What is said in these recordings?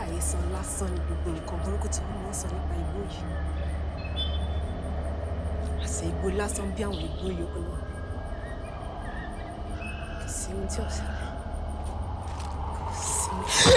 Àhesọ lásán ni gbogbo nǹkan burúkú tí wọ́n máa ń sọ nípa igbó yìí. Àṣẹ igbó lásán bí àwọn igbó yòókù náà. Kò sí ohun tí ò ṣẹlẹ̀. Kò sí ohun tí.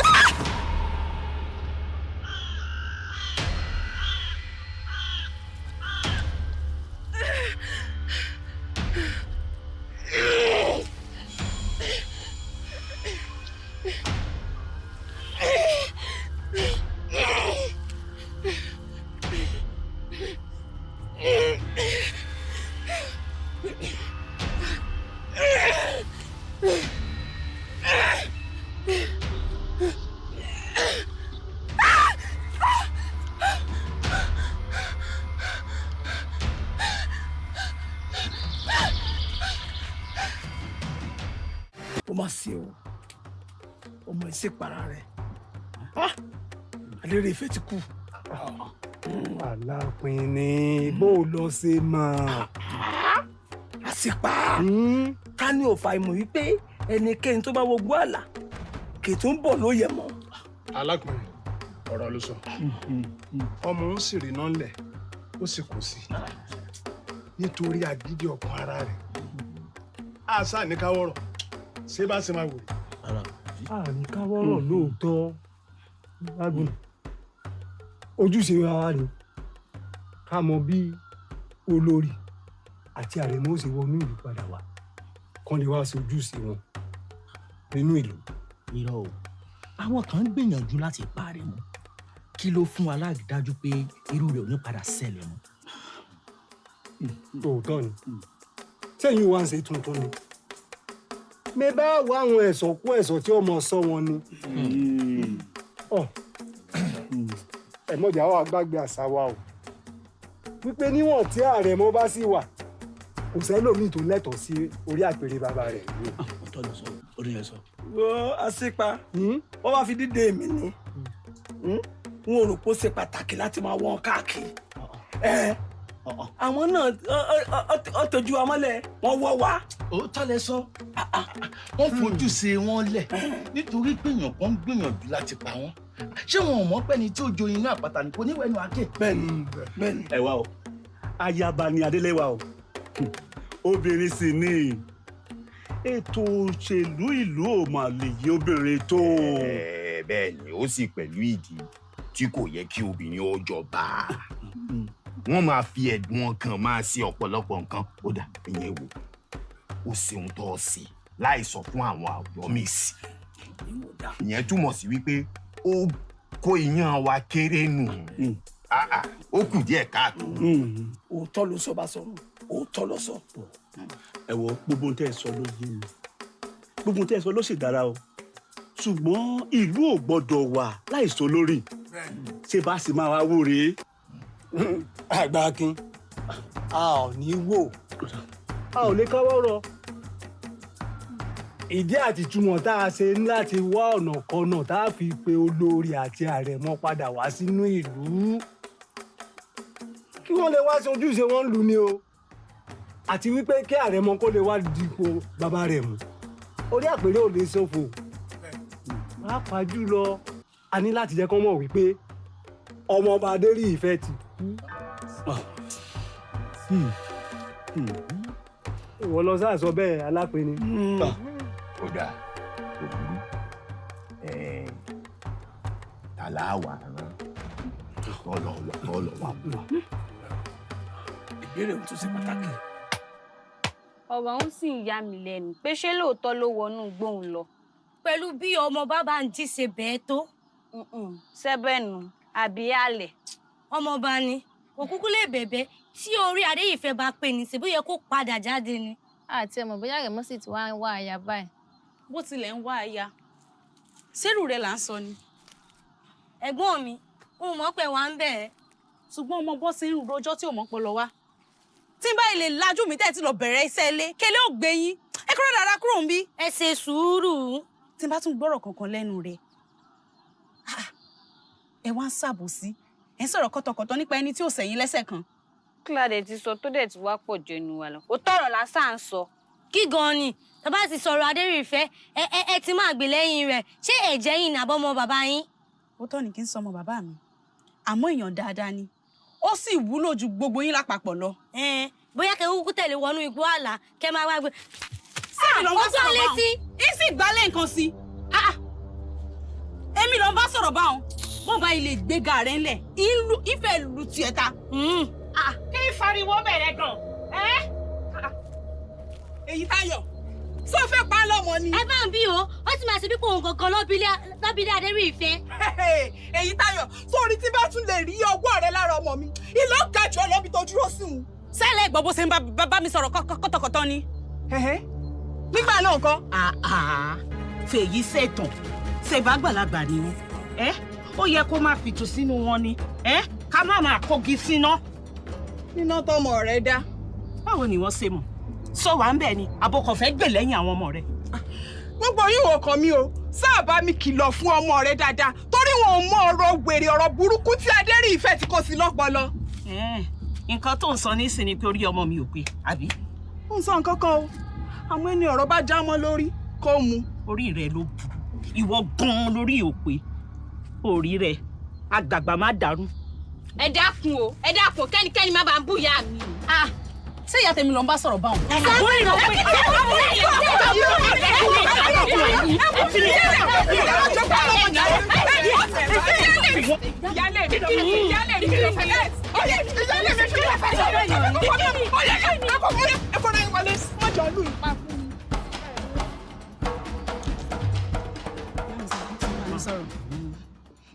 Ó mà ṣe o, ọmọ ẹ̀ sì para rẹ̀. Adéré Ìfẹ́ ti kú. Alápinni, bó o lọ ṣe mọ̀? Àṣìpa ká ní òfà ìmọ̀ wípé ẹnikẹ́ni tó bá wọgbó àlà kì í tún bọ̀ ló yẹ mọ́. Alákùnrin, ọ̀rọ̀ ló sọ. Ọmọ ń sì rí náà lẹ̀, ó sì kù sí nítorí agídí ọkàn ara rẹ̀. Àṣà ní káwọ́rọ̀ ṣé bá ṣe máa wò. Àní káwọ́rọ̀ lóòótọ́ lágùn, ojúṣe wa ni ká mọ bí olórí àti àrẹ̀mọ ó ṣe wọnú ìlú padà wá, kán lè wá ṣe ojúṣe wọn nínú ìlú. Irọ́ o, àwọn kan ń gbìyànjú láti pa Àrẹ̀mọ. Kí ló fún wa láàdájú pé irú rẹ̀ ò ní padà ṣẹlẹ̀ mọ́? Òótọ́ ni, sẹ́yìn wá ń ṣe tuntun ni mi bá wá àwọn ẹ̀sọ́ kú ẹ̀sọ́ tí ó mọ sọ wọn ni. Ẹ mọ̀jà wa gbàgbé àṣà wa o, wípé níwọ̀n tí Àrẹ̀mọ bá sì wà, kò sẹ́lòmíì tó lẹ́tọ̀ọ́ sí orí àpèrè bàbá rẹ̀. Òótọ́ ló sọ, orí yẹn sọ. Wo àṣìpa, wọ́n wá fi dídé mi ní n ò rò pé ó ṣe pàtàkì láti máa wọ́n káàkiri. Àwọn náà ọ tọ́jú wa mọ́lẹ̀, wọ́n wọ́ wa. Òótọ́ lẹ sọ, wọ́n fojú ṣe wọ́n lẹ̀ nítorí pé èèyàn kan ń gbìyànjú láti pa wọ́n. Ṣé wọn ò mọ̀ pé ẹni tí ó joyin inú àpáta ni kò ní wẹnu àáké? Bẹ́ẹ̀ni, bẹ́ẹ̀ni. Ẹ wá o, ayaba ni Adéléwà o, obìnrin sì ni. Ètò òṣèlú ìlú ò mà lè yí obìnrin tó. Bẹ́ẹ̀ ni, ó sì pẹ̀lú ìdí tí kò yẹ kí obìnrin ó jọba. Wọ́n máa fi ẹ̀dùn ọkàn máa ṣe ọ̀pọ̀lọpọ̀ nǹkan. Ó dà, ìyẹn wò ó ṣeun tó ṣe láì sọ fún àwọn àwòrán-mèsì. Ìyẹn túmọ̀ sí wípé ó kó iyán wa kéré nù. Ó kù díẹ̀ káàtó. Òótọ́ ló sọ, bá sọ̀rọ̀, òótọ́ ló sọ. Ẹ wo, gbogbo ohun tẹ́ ẹ sọ ló yé mi, gbogbo ohun tẹ́ ẹ sọ ló sì dára o, ṣùgbọ́n ìlú ò gbọ́dọ̀ wà láìsọ lórí. Ṣé bá sì máa wá wò rèé? Àgbà Akin, a ò ní wò, a ò lè káwọ́ rọ. Ìdí àti túmọ̀ tá a ṣe ní láti wá ọ̀nà kọnà tá a fi pe olórí àti àrẹ̀mọ padà wá sínú ìlú kí wọ́n lè wá sí ojúṣe wọn lù ní o, àti wípé kí àrẹ̀mọ kó lè wá dipò bàbá rẹ̀ mú. Orí àpèrè ò lè ṣòfò. Pàápàá jùlọ, a ní láti jẹ́ kán mọ̀ wípé ọmọọba Adéríìfẹ́ ti kú. Ìwọ lọ sáà sọ bẹ́ẹ̀, Alápinni. Ó dáa, kò burú. Tàlà wà rán tọ́lọ̀ wà. Ìbéèrè ohun tó ṣe pàtàkì. Ọ̀rọ̀ ọ̀hún sì ń ya mí lẹ́nu pé ṣé lóòótọ́ ló wọnú gbóhùn lọ. Pẹ̀lú bí ọmọ bàbá ń jí ṣe bẹ́ẹ̀ tó. Sẹ́bẹ̀nù àbí àlẹ̀. Ọmọọba ni òkúkú lè bẹ̀bẹ̀ tí orí Adéyìfẹ́ bá pè ní ṣèbí yẹ kó padà jáde ni. Àti ẹ mọ̀ bóyá Àrẹ̀mọ sì ti wá ń wá aya báyìí. Bó tilẹ̀ ń wá aya, sẹ́rù rẹ̀ là ń sọ ni. Ẹ̀gbọ́n mi, n ò mọ̀ pé wà ń bẹ̀ ẹ́. Ṣùgbọ́n ọmọ bọ́ sí ń rojọ́ tí ò mọ̀ pọ̀ lọ wá. Tí n bá ilé lajú mi tẹ́ ẹ ti lọ bẹ̀rẹ̀ iṣẹ́ ilé, kélé ò gbé yín. Ẹ kúrò dára kúrò ń bí. Ẹ ṣe sùúrù. Tí n bá tún gbọ́rọ̀ kankan lẹ́nu rẹ̀, ẹ wá ń ṣàbòsí, ẹ ń sọ̀rọ̀ kọ́tọ̀kọ̀tọ̀ nípa ẹni tí ò sẹ̀yìn lẹ́sẹ̀ kan. Kíládé ti sọ tó dẹ̀ ti wá pọ̀ jù ẹnu wa lọ. Òótọ́ ọ̀rọ̀ lásán ń sọ. Kí gan-an ni tá bá ti sọ̀rọ̀ Adéríìfẹ́, ẹ ẹ ẹ ti máa gbè lẹ́yìn rẹ̀. Ṣé ẹ̀jẹ̀ yìí ni àbọ̀mọ bàbá yín? Ó tọ́ ni kí n sọmọ bàbá mi, àmọ́ èèyàn dáadáa ni, ó sì wúlò ju gbogbo yín lápapọ̀ lọ. Bóyá kẹ kúkú tẹ̀lé wọnú igbó àlà kẹ máa wá gbé. Sẹ́mi ló ń bá Ó gbá sọ̀rọ̀ báwọn. létí. Ìsì gbálẹ̀ nǹkan sí i. Èmi ló ń bá sọ̀rọ̀ báwọn. Wọ́n bá ilé ìgbéga rẹ̀ ńlẹ̀, ìfẹ́ lu tiẹ̀ ta. Kí n fariwo bẹ̀rẹ̀ gan. Èyí Táyọ̀, sọ fẹ́ pa á lọ́mọ ni. Ẹ bá ń bí o, ó sì máa ṣe bí kò ń gangan lọ́bílẹ̀ Adéríìfẹ́. Èyí Táyọ̀, sórí tí bá tún lè rí ọwọ́ rẹ lára ọmọ mi, ìlú ga jù ọ lọ́bi tó dúró sí òun. Sẹ́lẹ̀ gbọ́ bó ṣe ń bá mi sọ̀rọ̀ kọ́tọ̀kọ́tọ̀ ni. Nígbà náà nǹkan. Fèyí ṣètàn ṣèbágbàlagbà ni wọn ó yẹ kó máa fìtù sínú wọn ni ká má máa kógi síná. Níná tọmọ rẹ dá. Báwo ni wọ́n ṣe mọ̀? Sọ wà ń bẹ̀ ni àbọ̀kọ̀ fẹ́ gbè lẹ́yìn àwọn ọmọ rẹ. Gbogbo yín ò kàn mí o, sáà bá mi kìlọ̀ fún ọmọ rẹ dáadáa torí wọn ò mọ ọ̀rọ̀ wèrè ọ̀rọ̀ burúkú tí Adéríìfẹ́ ti kó sí lọ́pọlọ. Nǹkan tó ń sọ nísìnyí ni pé orí ọmọ mi ò pé, àbí? Ń sọ nǹkan kan o, àwọn ẹni ọ̀rọ̀ bá já mọ́ lórí kó mu. Orí rẹ ló burú, ìwọ gan-an lórí ò pé, orí rẹ àgbààgbà má dàrú. Ẹ dákun o, ẹ dákun, kẹ́nikẹ́ni má bàa ń bú ìyá mi o. Ṣé ìyá tèmi ló ń bá sọ̀rọ̀ báwọn? Àbúrò rẹ pé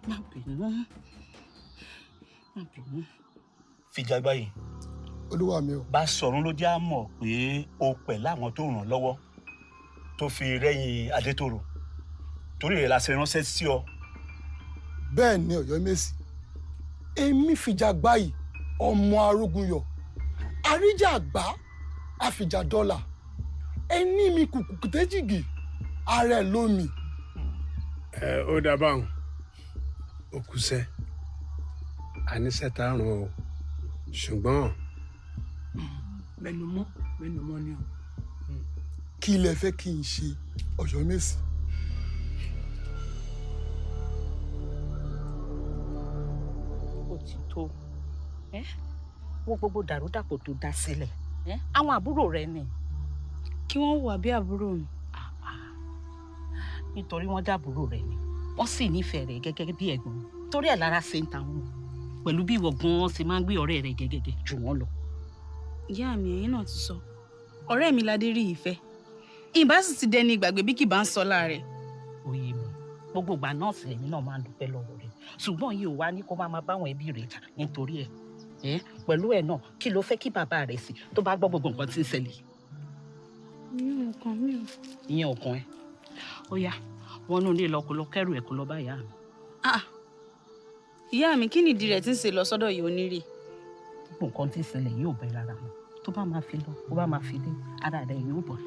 Má bínú, má bínú. Fìjàgbá yìí. Olúwa mi o. Basọ̀run ló jẹ́ á mọ̀ pé o pẹ̀ láwọn tó ràn lọ́wọ́ tó fi rẹ́yìn Adétòrò, torí rẹ̀ la ṣe ránṣẹ́ sí ọ. Bẹ́ẹ̀ ni Ọ̀yọ́mèsì, èmi Fìjàgbá yìí ọmọ arógunyọ̀, àríjà àgbá àfìjà dọ́là, ẹni mi kùkù tẹ́jìgì ààrẹ lómi. Ẹ ó dábàá hàn ó kúṣẹ́ àníṣe tá a ràn ọ́ ṣùgbọ́n. Mẹnumọ́ mẹnumọ́ ni o. Kí lẹ fẹ́ kí n ṣe Ọ̀yọ́mèsì? Ó ti tó wo gbogbo dàrúdàpọ̀ tó dá sílẹ̀, àwọn àbúrò rẹ ni. Kí wọ́n hùwà bí àbúrò mi. Nítorí wọ́n dábúrò rẹ ni, wọ́n sì nífẹ̀ẹ́ rẹ̀ gẹ́gẹ́ bí ẹ̀gbọ́n, torí ẹ̀ lára ṣe ń ta wọn pẹ̀lú bí ìwọ gan-an ṣe máa ń gbé ọ̀rẹ́ rẹ̀ gẹ́gẹ́ jù wọ́n lọ. Ìyá mi, ẹ̀yin náà ti sọ ọ̀rẹ́ mi l'Adéríìfẹ́, ìbá sì ti dẹni ìgbàgbé bí kì bá ń sọ láàrẹ̀. Oyè mi, gbogbo ìgbà náà sì lèmi náà máa ń dúpẹ́ lọ́wọ́ rẹ̀, ṣùgbọ́n yìí ò wá ní kó máa báwọn ẹbí rẹ̀ jà nítorí ẹ̀ pẹ̀lú ẹ̀ náà kí ló fẹ́ kí bàbá rẹ̀ sí tó bá gbọ́ gbogbo nǹkan tí ń ṣẹlẹ̀. Ìyẹn ò kàn mí o. Ìyẹn ò kàn ẹ́. Ó yá, wọnú ilé lọ kó lọ kẹ́rù ẹ̀ kó lọ bá ìyá mi. Ìyá mi, kí nìdí rẹ̀ tí ń ṣe lọ sọ́dọ̀ yìí onírè? Gbogbo nǹkan tí ń ṣẹlẹ̀ yóò bẹ lára wọn, tó bá máa fi lọ tó bá máa fi dé ara rẹ̀ yóò bọ̀.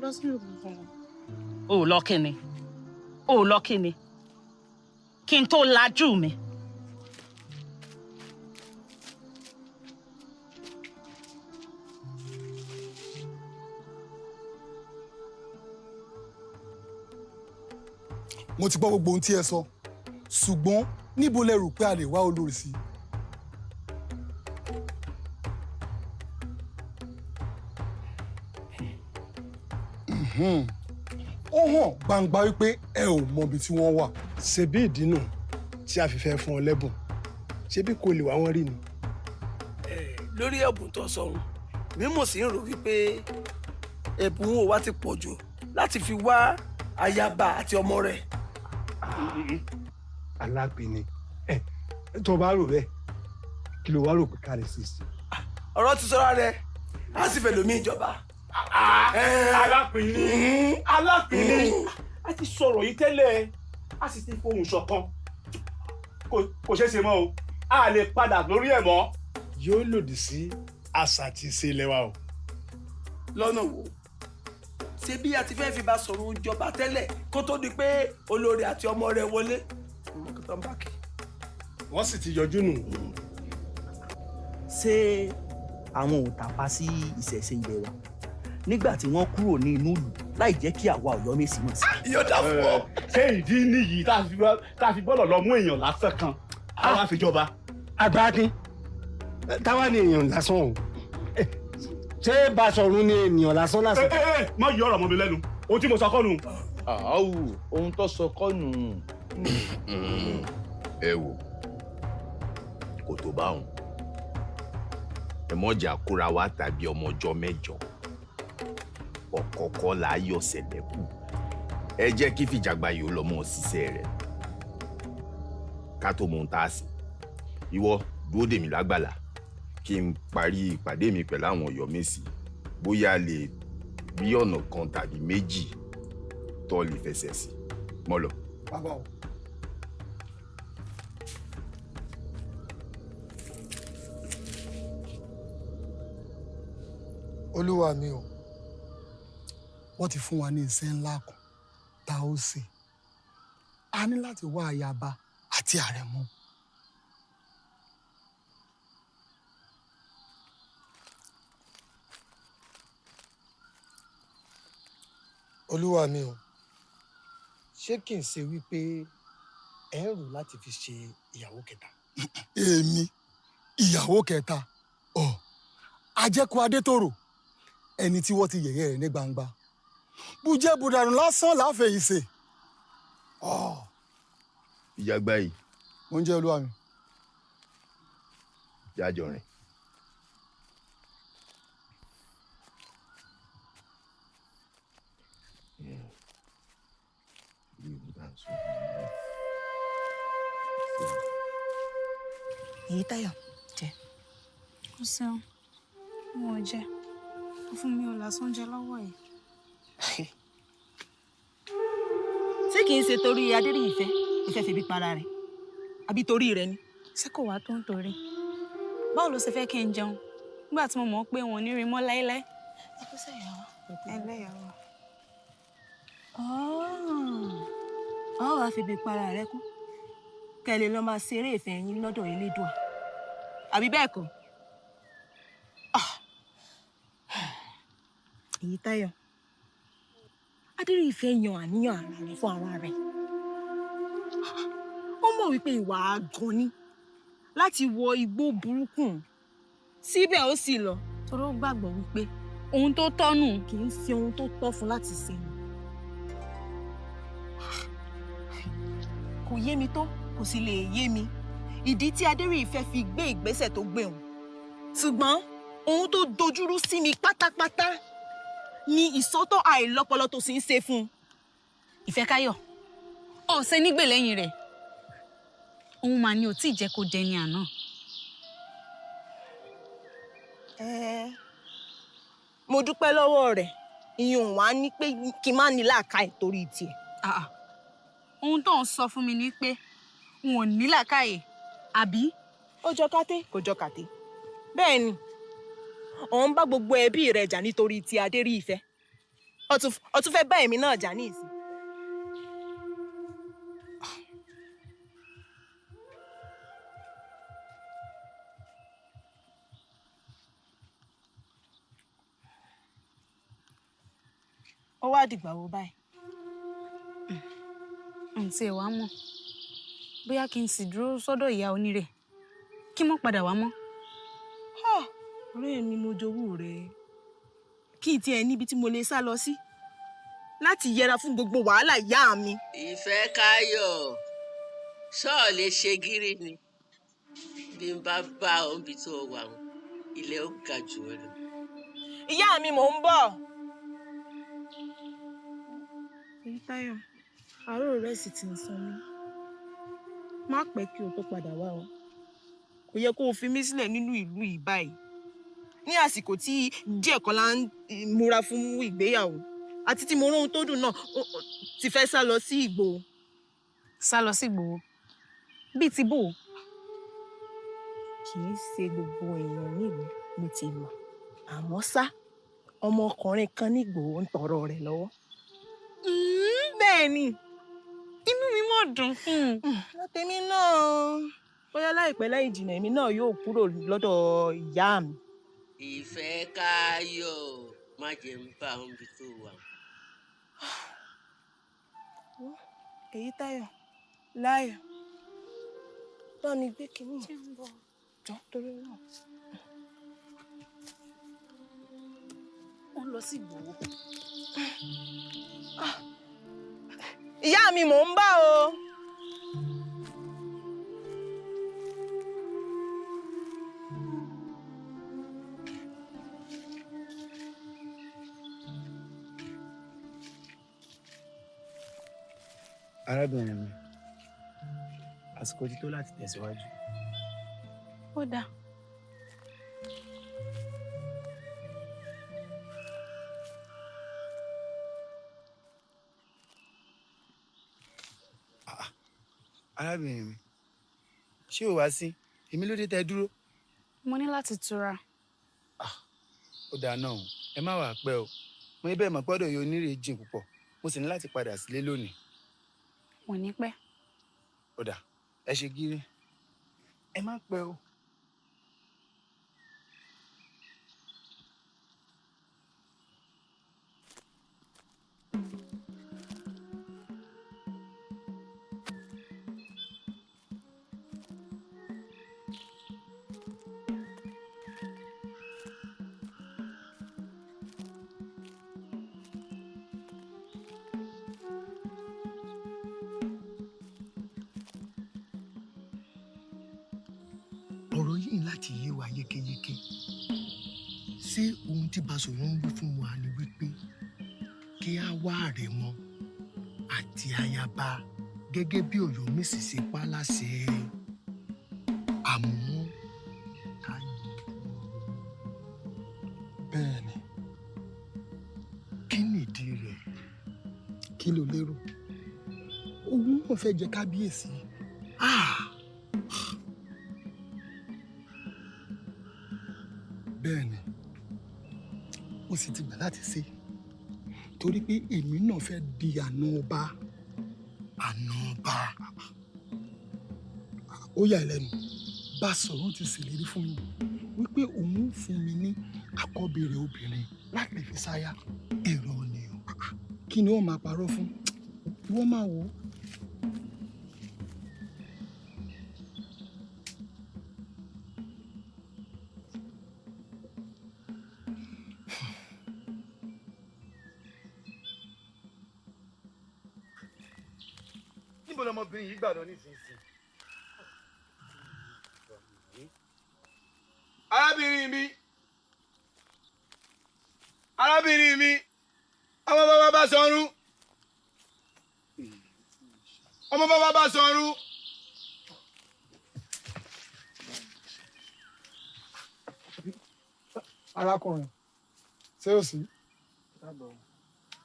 Lọ sí òkùnkùn. O ò lọ kíni, o ò lọ kíni, kí n tó lajú mi. Mo ti gbọ́ gbogbo ohun tí ẹ sọ, ṣùgbọ́n níbo lẹ rò pé a lè wá olórí sí? Ó hàn gbangba wípé ẹ ò mọbi tí wọ́n wà. Ṣebí ìdínà tí a fi fẹ́ fún ọ lẹ́bùn, ṣebí kò lè wá wọ́n rí ni. Lórí ẹ̀bùn tó sọ̀rùn, mímọ̀ sí ń rò wípé ẹ̀bùn ò wá ti pọ̀ jù láti fi wá ayaba àti ọmọ rẹ̀. Alápinni, ẹ tó bá rò bẹ́ẹ̀ kí ló wá rò pé ká lè ṣe sí. Ọ̀rọ̀ ti sọ́ra rẹ̀, á sì fẹ́ lómi ìjọba. Alápinni, Alápinni, a ti sọ̀rọ̀ yìí tẹ́lẹ̀, a sì ti fohùn ṣọ̀kan, kò ṣeé ṣe mọ́ o, a lè padà lórí ẹ̀ mọ́. Yóò lòdì sí àṣà àti ìṣe ilẹ̀ wa o. Lọ́nà wo? Ṣé bí a ti fẹ́ fi bá sọ̀rọ̀ ìjọba tẹ́lẹ̀ kó tó di pé olórí àti ọmọ rẹ̀ wọlé? Wọ́n sì ti yọjú nù. Ṣé àwọn ò tàpá sí ìṣẹ̀ṣe ilẹ̀ wa? nígbà tí wọ́n kúrò ní inú ìlú láì jẹ́ kí àwa Ọ̀yọ́mèsì mọ̀ sí. Ìyọ̀dá fún ọ. Ṣé ìdí nìyí tá a fi gbọ́dọ̀ lọ mú èèyàn lásán kan àwa fi jọba. Àgbàkin, táwa ni èèyàn lásán o, ṣé Baṣọ̀run ni ènìyàn lásán lásán. Má yí ọ̀rọ̀ mọ́ mi lẹ́nu, ohun tí mo sọ kọ́ nù. Àwù, ohun tó sọ kọ́ nù. Ẹ wò, kò tó bá òun, ẹ mọ̀jà kóra wa tàbí ọmọ ọjọ́ mẹ́jọ ọ̀kọ̀ọ̀kọ̀ là á yọ sẹ̀lẹ̀kù. Ẹ jẹ́ kí Fìjàgbá yìí ó lọ mọ́ ṣiṣẹ́ rẹ̀ ká tó mọ ohun tá a sì. Ìwọ dúró dè mí lágbàlá kí n parí ìpàdé mi pẹ̀lú àwọn Ọ̀yọ́mèsì, bóyá a lè rí ọ̀nà kan tàbí méjì tó lè fẹsẹ̀ sí mọ́ lọ. Bàbá o. Olúwa mi o, wọ́n ti fún wa ní iṣẹ́ ńlá kan tá ó ṣe. A ní láti wá ayaba àti àrẹ̀mọ. Olúwa mi o, ṣé kì í ṣe wípé ẹ ń rò láti fi ṣe ìyàwó kẹta? Èmi ìyàwó kẹta? Ọ Ajẹ́kù Adétòrò, ẹni tí wọ́n ti yẹ̀yẹ́ rẹ̀ ní gbangba, bùjẹ́ bùdànù lásán láfẹ̀yìí ṣe. Ìjàgbá yìí. Mo ń jẹ́ olúwa mi. Jájọ rìn. Èyí Táyọ̀ jẹ. Ó ṣeun, mo ò jẹ, ó fún mi ò lásán jẹ lọ́wọ́ yìí. Ṣé kìí ṣe torí Adéríyìfẹ́ ìfẹ́ febi para rẹ̀ àbí torí rẹ̀ ni? Ṣé kò wá tó ń torí? Báwo ló ṣe fẹ́ kí n jẹun nígbà tí mo mọ̀ pé wọn ò ní rí mọ́ láéláé? Ẹ kú sẹ́yàwó. Ẹlẹ́yàwó. Ọ wàá febi para rẹ̀ kú kẹ́ lè lọ máa ṣeré ìfẹ́ yín lọ́dọ̀ Elédùà, àbí bẹ́ẹ̀ kọ́? Èyí Táyọ̀, Adéríyìfẹ́ yan àníyàn ara rẹ̀ fún ara rẹ̀. Ó mọ̀ wípé ìwà àgàn ni láti wọ igbó burúkú, síbẹ̀ ó sì lọ. Torí ó gbàgbọ́ wípé ohun tó tọ́ nù. Kì í ṣe ohun tó tọ́ fún láti ṣe ni. Kò yé mi tó, kò sì lè yé mi ìdí tí Adéríyìfẹ́ fi gbé ìgbésẹ̀ tó gbé òun. Ṣùgbọ́n ohun tó dojúrú sí mi pátápátá ni ìsọtọ̀ àìlọ́pọlọ tó sì ń ṣe fún un. Ìfẹ́káyọ̀, ọ̀sẹ̀ nígbè lẹ́yìn rẹ̀, òun mà ní ò tí ì jẹ́ kó dẹni àná. Mo dúpẹ́ lọ́wọ́ rẹ̀, ìyẹn wá ní pé kí n má ní làákàyè torí tiẹ̀. Ohun tó ń sọ fún mi ni pé n ò ní làákàyè, àbí? Ó jọ kàtẹ́, kò jọ kàtẹ́. Bẹ́ẹ̀ ni, òun bá gbogbo ẹbí rẹ̀ jà nítorí ti Adéríyìfẹ́. Ó tún fẹ́ bá èmi náà jà ní ìsìn. Ó wá dìgbà wo báyìí? N tí ẹ wá mọ̀ bóyá kí n sì dúró sọ́dọ̀ ìyá onírè kí mọ́ padà wá mọ́. Ọ̀rẹ́ mi, mo jowú rẹ̀. Kí n tiẹ̀ níbi tí mo lè sá lọ sí láti yẹra fún gbogbo wàhálà ìyá mi. Ìfẹ́káyọ̀, ṣọ́ọ̀ lè ṣe gírí ni bí n bá bá ọ níbi tó wà ó, ilẹ̀ ó ga jù ọ lọ. Ìyá mi, mò ń bọ̀. Èyítáyọ̀, àárò rẹ̀ sì ti ń san mí. Má pẹ́ kí o tó padà wá o. Kò yẹ kó o fi mí sílẹ̀ nínú ìlú yìí báyìí. Ní àsìkò tí díẹ̀ kan la ń múra fún ìgbéyàwó àti tí mo róhun tó dùn náà ti fẹ́ sá lọ sí Ìgbòho. Sá lọ sí Ìgbòho? Bíi ti bò ó? Kì í ṣe gbogbo èèyàn nílùú mo ti mọ̀, àmọ́ ṣá ọmọkùnrin kan ní Ìgbòho ń tọrọ rẹ̀ lọ́wọ́. Bẹ́ẹ̀ ni. Inú mi mọ̀ dùn fún un. Látẹ̀mí náà, bóyá láìpẹ́ láì jìnnà èmi náà yóò kúrò lọ́dọ̀ ìyá mi. Ìfẹ́káyọ̀, Má jẹ́ ń bá ọ níbi tó wà. Èyítáyọ̀, láyọ̀, bá mi gbé kínní jọ torí náà. Ó ń lọ sí Ìgbòho. Ìyá mi mò ń bọ̀ o. Arábìnrin mi, àsìkò ti tó láti tẹ̀síwájú. Ó dáa. Arábìnrin mi, ṣé o wá sí èmi ló dé tẹ́ dúró? Mo ní láti tura. Ó dáa náà o, ẹ má wàá pẹ́ o. Mo ní bẹ́ẹ̀ mọ̀ pọ́dọ̀ yóò onírè jìn púpọ̀, mo sì ní láti padà sílé lónìí. Mo ní pẹ́. Ó dáa, ẹ ṣe gírí, ẹ má pẹ́ o. Ọ̀rọ̀ yìí láti yé wa yékéyéké. Ṣé ohun tí Basọ̀run ń wí fún wa ni wípé kí á wá àrẹ̀mọ àti ayaba gẹ́gẹ́ bí Ọ̀yọ́mèsì ṣe pa á láṣẹ, àmọ́ ká yọ? Bẹ́ẹ̀ ni. Kí nìdí rẹ̀? Kí ló lérò? Òun náà fẹ́ jẹ kábíyèsí. Bẹ́ẹ̀ ni, ó sì ti gbà láti ṣe, torí pé èmi náà fẹ́ di àna ọba. Àna ọba? Ó yà ẹ́ lẹ́nu. Basọ̀run ti ṣèlérí fún mi wípé òun ń fún mi ní àkọ́bí rẹ̀ obìnrin láti fi ṣáyà. Irọ́ ni o. Kí ni wọ́n máa parọ́ fún? Wọ́n máa wò ó. Níbo lọmọbìnrin yìí gbà lọ nísinsìnyí? Arábìnrin mi, arábìnrin mi, ọmọ bàbá Basọ̀run, ọmọ bàbá Basọ̀run. Arákùnrin, ṣé o sí?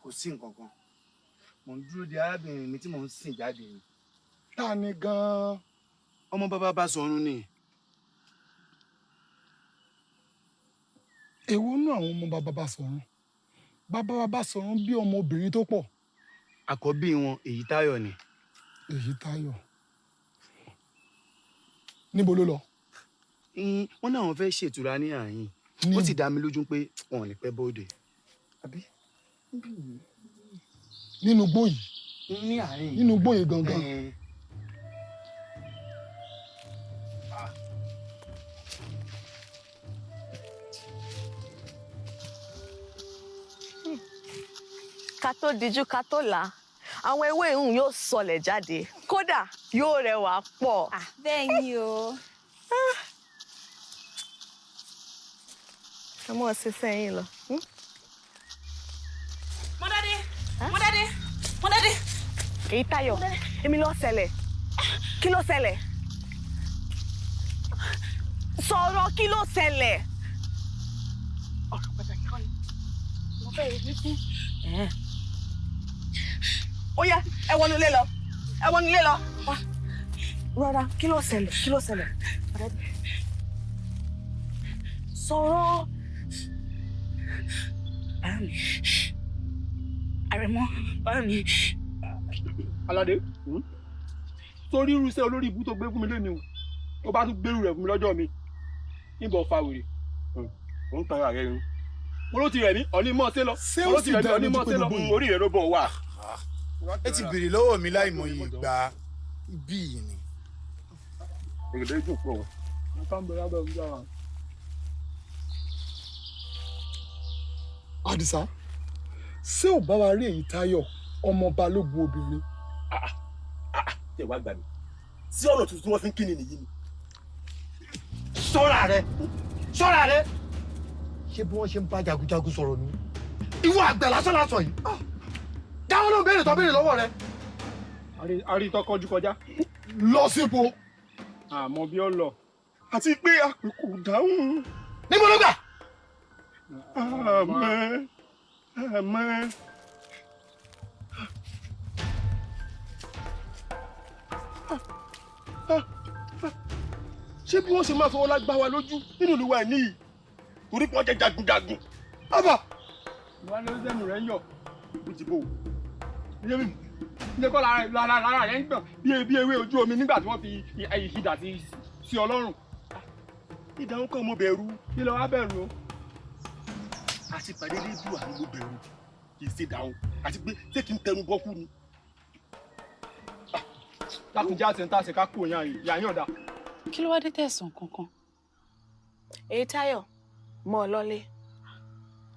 Kò sí nǹkan kan, mò ń dúró de arábìnrin mi tí mò ń sìn jáde ni. Ta ni gan-an? Ọmọ bàbá Basọ̀run ni. Èwo nú àwọn ọmọ bàbá Basọ̀run? Bàbá Basọ̀run bí ọmọbìnrin tó pọ̀. Àkọ́bí wọn Èyítáyọ̀ ni. Èyítáyọ̀, níbo ló lọ? Wọ́n náà wọ́n fẹ́ ṣètura ní àyín, ó sì dá mi lójú pé wọn ò ní pẹ́ bóde. Nínú igbó yìí? Ní àárín. Nínú igbó yìí gangan? Ká tó dijú ká tó là á, àwọn ewé ìhùn yóò sọlẹ̀ jáde, kódà yóò rẹwà pọ̀. Bẹ́ẹ̀ ni o. Ẹ mọ̀ sí sẹ́yìn lọ. Mọ́dádé, Mọ́dádé, Mọ́dádé. Èyítáyọ̀, èmi ló ṣẹlẹ̀. Kí ló ṣẹlẹ̀? Sọ̀rọ̀, kí ló ṣẹlẹ̀? Ọ̀rọ̀ pàtàkì kan ni mo fẹ́ rí fún. Ó yá, ẹ wọnú ilé lọ, ẹ wọnú ilé lọ. Wá. Rọra, kí ló ṣẹlẹ̀? Kí ló ṣẹlẹ̀? Sọ̀rọ̀. Bá mi. Àrẹ̀mọ, bá mi. Aládé, sórí irúṣẹ́ olórí ibú tó gbé fún mi lónìí o, tó bá tún gbérù rẹ̀ fún mi lọ́jọ́ mi, níbo fa wèrè. Ó ń tan ara rẹ ni. Mo ló ti rẹ̀ mí, ọ̀ní mọ́ ṣe lọ. Ṣé Mo ó ló ti sì rẹ̀ mí, dá ọ̀ní lójú mọ́ pé ṣe lọ. gbogbo yìí? Orí rẹ̀ ló bọ̀ wá. Ẹ ti béèrè lọ́wọ́ mi láìmọye ìgbà ibí yìí ni. Èrè dùn pọ̀ o. Àdìsá, ṣé ò bá wa rí Èyítáyọ̀ ọmọ balógun obìnrin? Ṣé wàá gbà mí? Sí ọ̀nà tuntun tí wọ́n fi ń kíni nìyí ni. Sọ́ra rẹ, sọ́ra rẹ. Ṣé bí wọ́n ṣe ń bá jagunjagun sọ̀rọ̀ ni? Ìwọ àgbẹ̀ lásán lásán yìí. Dáwọn ló ń béèrè tó béèrè lọ́wọ́ rẹ. Àrí tó kọjú kọjá. Lọ síbo. Àmọ́ bí ó lọ. Àti pé àpè kò dáhùn. Níbo ló gbà? Àmọ́ àmọ́. Ṣé bí wọ́n ṣe máa fọwọ́ lágbá wa lójú nínú ìlú wa níyì? Torí pé wọ́n jẹ́ jagunjagun. Bàbá. Ìwà ló sẹ́nu rẹ̀ ń yọ̀. Bó ti bò ó. Ilé kọ́ lára rẹ̀ ń gbọ̀n bí ewé ojú omi nígbà tí wọ́n fi ìhìdà sí Ọlọ́run. Ìdáhùn kan mo bẹ̀rù. Kí ló wá bẹ̀rù o? Àti pàdé lédùn àní mo bẹ̀rù. Kì í ṣe dáhùn. Àti pé ṣé kí n tẹnu bọ́kú ni? Lákùnjẹ́ àti ń tàṣe ká kú òyìn àyè, ìyá yín ọ̀dà. Kí ló wá dé tẹ̀sán kankan? Èyítáyọ̀, mọ́ ọ lọ́lé.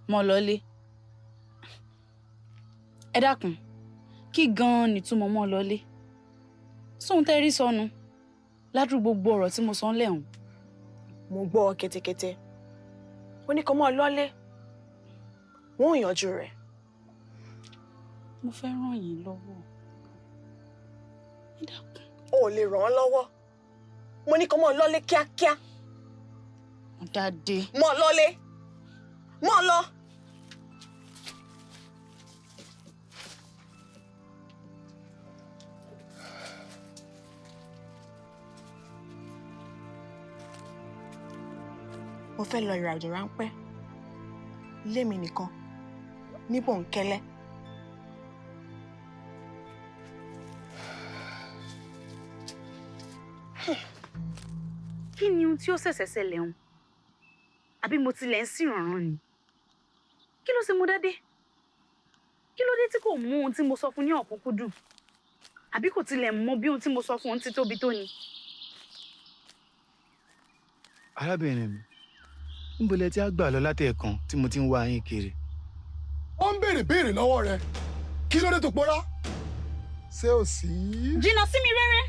Mọ́ ọ lọ́lé. Ẹ dákun, kí gan-an nìtumọ̀ mọ́ ọ lọ́lé? Sóhun tẹ́ rí sọnù ládùúgbò gbogbo ọ̀rọ̀ tí mo sọ ń lẹ́hùn. Mo gbọ́ ọ ketekete. Ó ní kó mọ́ ọ lọ́lé. Wọ́n ò yanjú rẹ̀. Mo fẹ́ ràn yín lọ́wọ́. O ò lè ràn án lọ́wọ́. Mo ní kó mọ́ ọ lọ́lé kíákíá. Dáadé. Mọ́ ọ lọ́lé. Mọ́ ọ lọ. Mo fẹ́ lọ ìrìnàjò ráńpẹ́ lémi nìkan ní bòńkẹ́lẹ́. Kí ni ohun tí ó ṣẹ̀ṣẹ̀ ṣẹlẹ̀ ń? Àbí mo tilẹ̀ ń sìrànràn ni? Kí ló ṣe mo dádé? Kí ló dé tí kò mú ohun tí mo sọ fún ní ọ̀kúnkúndùn? Àbí kò tilẹ̀ mọ bí ohun tí mo sọ fún ohun ti tóbi tó ni? Arábìnrin mi, níbo lẹ ti á gbà lọ látẹ̀ẹ̀kan tí mo ti ń wá yín kiri? Ó ń béèrè béèrè lọ́wọ́ rẹ. Kí ló dé tó pọ́nrá? Ṣé ò sí? Jìnnà sí mi réré.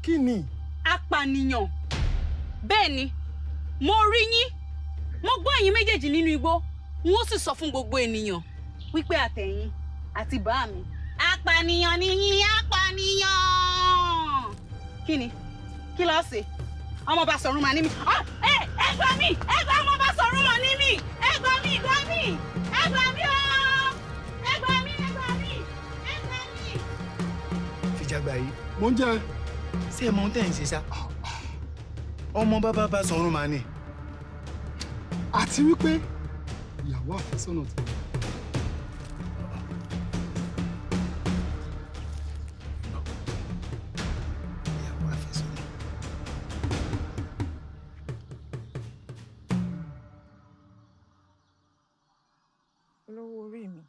Kí ni? Apànìyàn. Bẹ́ẹ̀ ni, mo rí yín. Mo gbọ́ ẹ̀yin méjèèjì nínú igbó. N ó sì sọ fún gbogbo ènìyàn wípé àtẹ̀yìn àti bàá mi. Apànìyàn ni yín, apànìyàn. Kí ni? Kí ló ṣe? Ọmọ Basọ̀run mà ní mi. Ẹ ẹ gbà mí! Ẹ gbà ọmọ Basọ̀run mà ní mi! Ẹ gbà mí! Gbà mí! Ẹ gbà mí ooo! Ẹ gbà mí! Ẹ gbà mí! Ẹ gbà mí! Fìjàgbá yìí. Mo ń jẹ. Ṣé ẹ mọ ohun tẹ́ ẹ̀ ń ṣe sá? Ọmọ bàbá Basọ̀run mà ní. Àti wípé ìyàwó àfẹ́sọ́nà ti wà. Ìyàwó àfẹ́sọ́nà. Olówó orí mi.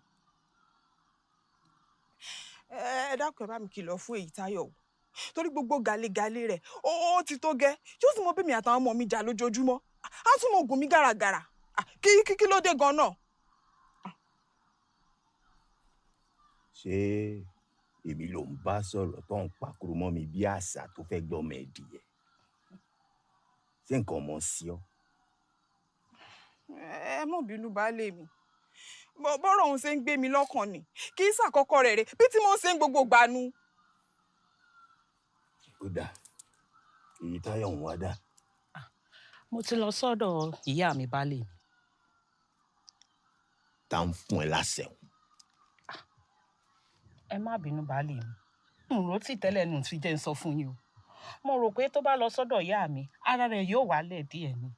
Ẹ dákun, ẹ bá mi kìlọ̀ fún Èyítáyọ̀ o. Torí gbogbo gàlégàlé rẹ̀ ó ti tó gẹ́. Yóò sì mọ bí mi àtàwọn ọmọ mi jà lójoojúmọ́. Á tún mọ gùn mí gàràgàrà. Kí kí ló dé gan-an? Ṣé èmi ló ń bá sọ̀rọ̀ tó ń pakuru mọ́ mi bí àṣà tó fẹ́ gbọ́mọ ẹ̀dìyẹ? Ṣé nǹkan ọmọ sí ọ? Ẹ mọ̀ bínú baálé mi. Bọ́rọ̀ òun ṣe ń gbé mi lọ́kàn ni. Kì í ṣàkọ́kọ́ rẹ̀ rè bí tí mo ń ṣe ń gbogbo gbanu. Ó dáa, Èyítáyọ̀ ń wá dà. Mo ti lọ sọ́dọ̀ ìyá mi baálé mi. Tá ń fún ẹ láṣẹ òun. Ẹ má bínú baálé mi. N rò tí tẹ́lẹ̀ nù tí jẹ́ ń sọ fún yín o. Mo rò pé tó bá lọ sọ́dọ̀ ìyá mi, ara rẹ̀ yóò wálẹ̀ díẹ̀ ni.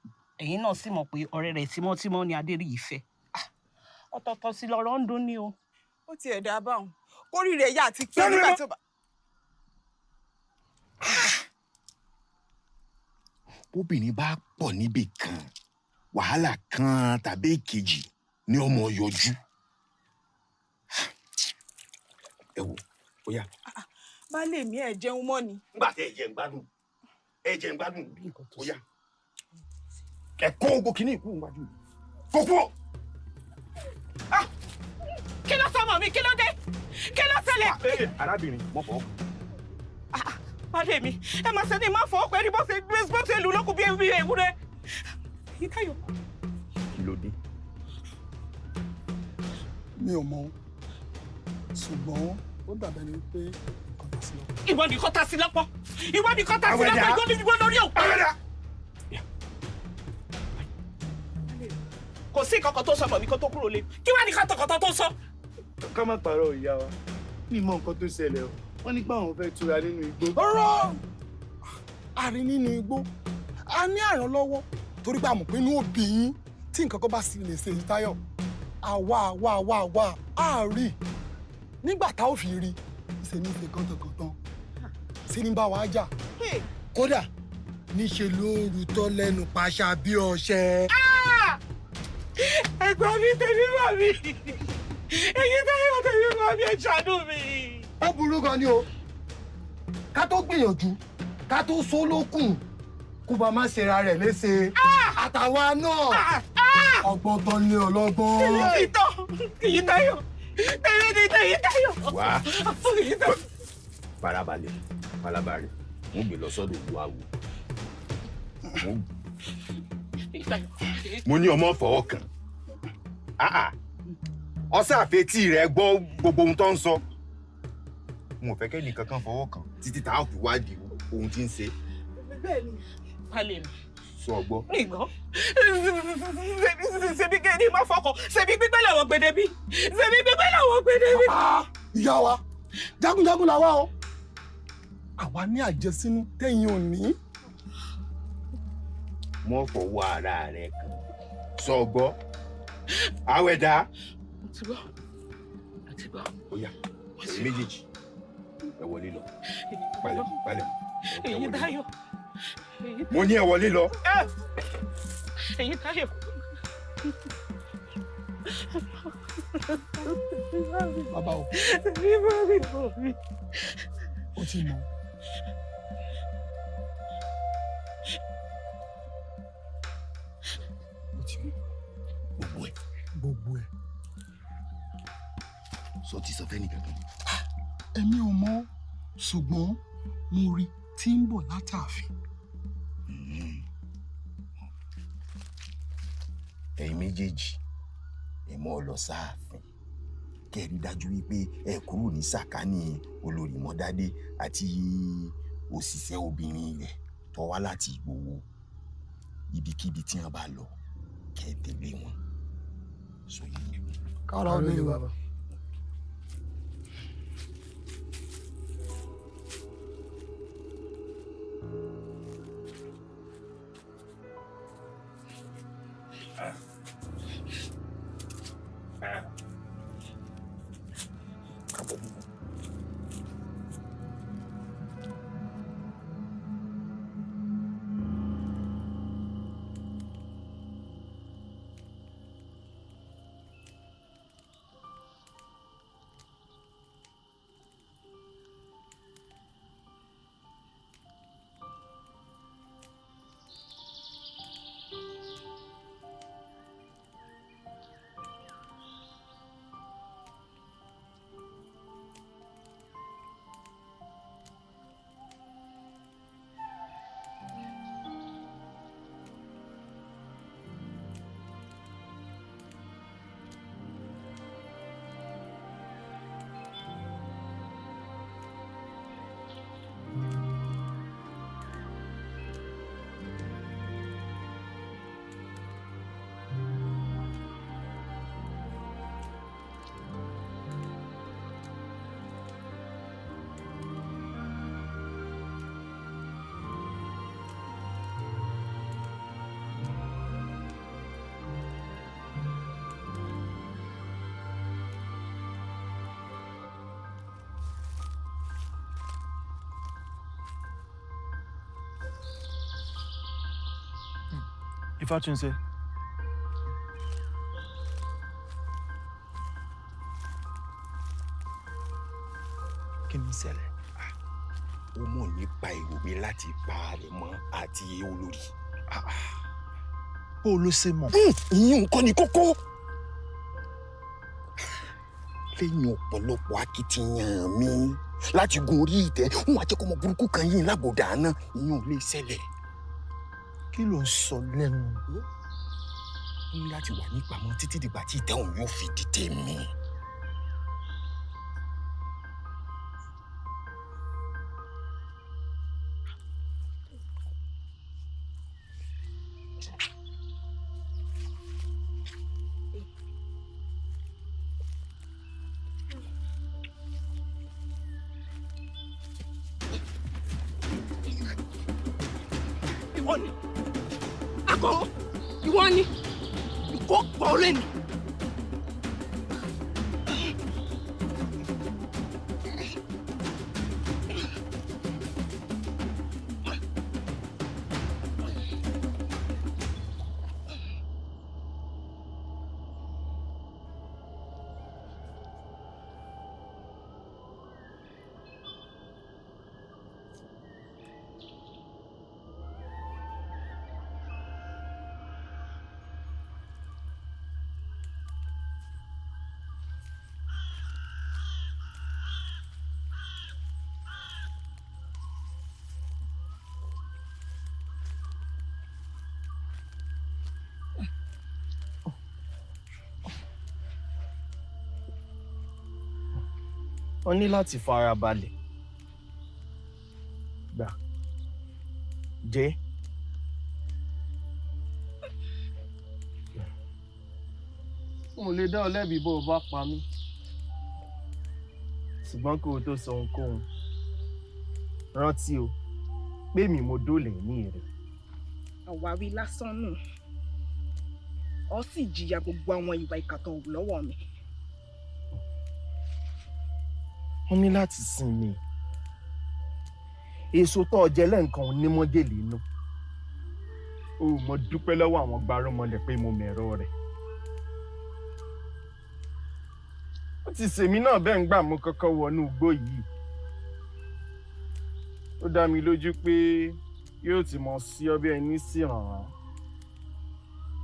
Ẹ̀yin náà sì mọ̀ pé ọ̀rẹ́ rẹ̀ tímọ́tímọ́ ni Adéríyìífẹ́. Ọ̀tọ̀ọ̀tọ̀ sí lọ̀rọ̀ ń dún ní o. Ó tiẹ̀ dá báwọn. Kórìí rẹ̀ yá àti pé nígbà tó bá. Bóbìnrin bá pọ̀ níbì kan, Wàhálà kan tàbí èkejì ni ọmọ yọjú. Ẹ wò ó yá. Baálé mi, ẹ jẹun mọ́ ni. Nígbà tí ẹ jẹ ń gbádùn, ẹ jẹ ń gbádùn, ó yá. Ẹ kó ogun kìíní ìkú wájú mi. Kó kú ọ. Kí ló sọmọ mi? Kí ló dé? Kí ló ṣẹlẹ̀? Arábìnrin, mọ̀ fọ́. Baálé mi, ẹ máa ṣe ní má fọwọ́ pẹ́ ní bó ṣe lù lókun bí ewúrẹ́. Èyítáyọ̀. Kí ló dé? Mi ò mọ̀, ṣùgbọ́n ó dàbẹ̀ ni pé nǹkan ta sí lọ́pọ̀. Ìwọ nìkan ta sí lọ́pọ̀. Ìwọ nìkan ta sí lọ́pọ̀. Ìwọ ní ìwọ lórí òkú. Kò sí nǹkan kan tó sọmọ mi kó tó kúrò lé. Kí wàá ní kọ́tọ̀kọ́tọ̀ tó sọ? Ká má parọ́ ìyá wa, mi mọ nǹkan tó ṣẹlẹ̀ o. Wọ́n ní pé àwọn fẹ́ tura nínú igbó. Ọ̀rọ̀ àrí nínú igbó, a ní àrànlọ́wọ́ torí pé a mọ̀ pé inú òbí yín tí nǹkan kan bá sì lè ṣe Èyítáyọ̀. Àwa àwa àwa àwa á rí nígbà tá ò fi rí ṣe ní ṣe kọ́ńtàkọ́ńtàn ṣe ní bá wa jà. Kódà níṣe ló rútọ́ lẹ́nu paṣá bí ọṣẹ. Ẹ̀gbọ́n mi, tèmi bà mí. Èyítáyọ̀, tèmi bà mí, ẹ ṣàánú mi. Ó burú gan ni o. Ká tó gbìyànjú, ká tó só lókùn, kó bá má ṣera rẹ̀ léṣe. Àtàwa náà ọgbọ́n tán ní ọlọ́gbọ́n. Tèmi ti tán, Èyítáyọ̀. Tèmi ti tán, Èyítáyọ̀. Wá farabalẹ̀, farabalẹ̀, mo gbé lọ sọ́dọ̀ Olúwawo. Mo ní ọmọ fọwọ́ kàn. Ọsẹ àfetí rẹ gbọ́ gbogbo ohun tó ń sọ. Mo fẹ́ kẹ́ni kankan fọwọ́ kàn títí tá a fi wádìí ohun tí ń ṣe. Bẹ́ẹ̀ni, baálé mi. Sọ gbọ́. Nìgbọ́. Ṣebí kẹ́ni má fọkàn, ṣebí pípẹ́ làwọn gbèdé bí. Ṣebí pípẹ́ làwọn gbèdé bí. Ìyá wa, jagunjagun làwa o. Àwa ní àjẹsínú tẹ̀yìn ò ní. Mọ́ fọwọ́ ara rẹ kàn. Sọ gbọ́. Àwẹ̀dá. Mo ti gbọ́. Mo ti gbọ́. Ó yá, ẹ̀yin méjèèjì, ẹ wọlé lọ. Palẹ̀, palẹ̀. Èyítáyọ̀. Mo ní ẹ wọlé lọ. Èyítáyọ̀. Bàbá o. Ó ti mọ̀. Ó ti mọ̀. Gbogbo ẹ̀. Gbogbo ẹ̀. Sọ ti sọ fẹ́ni kankan. Èmi ò mọ̀, ṣùgbọ́n mo rí tí ń bọ̀ látààfin. Ẹ̀yin méjèèjì, ẹ mọ́ ọ lọ sáàfin kẹ́ ẹ rí dájú wípé ẹ kúrò ní sàkání olórí Mọ́dádé àti òṣìṣẹ́ obìnrin rẹ̀ tó wá láti Ìgbòho. Ibikíbi tí wọ́n bá lọ kẹ́ ẹ tẹ̀lé wọn. Sọ yìí. Kára ó lè wà. Ifátúnṣe. Kí ni ṣẹlẹ̀? Ó mọ̀ nípa èrò mi láti pa Àrẹ̀mọ àti olórí. Bó ló ṣe mọ̀? Ìyẹn nǹkan ni kókó. Lẹ́yìn ọ̀pọ̀lọpọ̀ akitiyan mi láti gun orí ìtẹ́, wọn àti ọmọ burúkú kan yìí lágòdà náà, ìyẹn ò lè ṣẹlẹ̀. Kí ló ń sọ lẹ́nu? Ó ní láti wà ní ìpamọ́ títí dìgbà tí ìtẹ́ òun yóò fi di tèmi. Ìwọ ni akọ̀wọ́, ìwọ ni ìkó pọ̀ lẹ́nu. O ní láti fara balẹ̀. Gbà. Jẹ́. N ò lè dá ọ lẹ́bi bó o bá pa mí. Ṣùgbọ́n kó o tó sọ ohunkóhun. Rántí o, pé mi mo dóòlà ẹ̀mí rẹ̀. Àwáwí lásán nù. Ọ sì jìyà gbogbo àwọn ìwà ìkà tó hù lọ́wọ́ mi. Wọ́n ní láti sinmi. Èso tó o jẹ lẹ́ǹkan ò ní mọ́jèlé inú. O ò mọ dúpẹ́ lọ́wọ́ àwọn gbarúmọlẹ̀ pé mo mẹ̀rọ rẹ̀. Ó ti sèmi náà bẹ́ẹ̀ ń gbà mo kọ́kọ́ wọnú igbó yìí. Ó dá mi lójú pé yóò ti mọ sí ọ bí ẹni sì ràn án.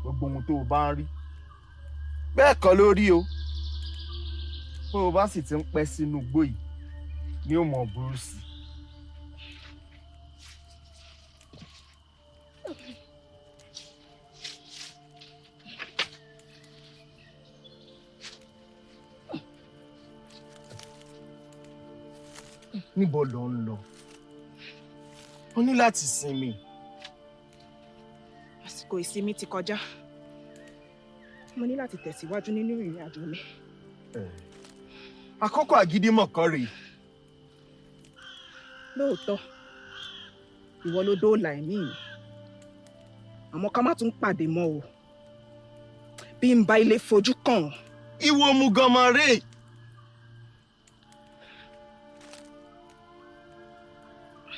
Gbogbo ohun tó o bá ń rí. Bẹ́ẹ̀ kọ́ ló rí o. Bó o bá sì ti ń pẹ́ sínú igbó yìí ni ó mọ̀ burú sí i. Níbo lò ń lọ? O ní láti sinmi. Àsìkò ìsinmi ti kọjá. Mo ní láti tẹ̀síwájú nínú ìrìn àjò mi. Àkókò àgídímọ̀ kan rèé. Lóòótọ́, ìwọ ló dóòlà ẹ̀mí mi. Àmọ́ ká má tún pàdé mọ́ o. Bí n bá ilé fojú kàn. Ìwọ òmùgọ̀mọ̀ rèé.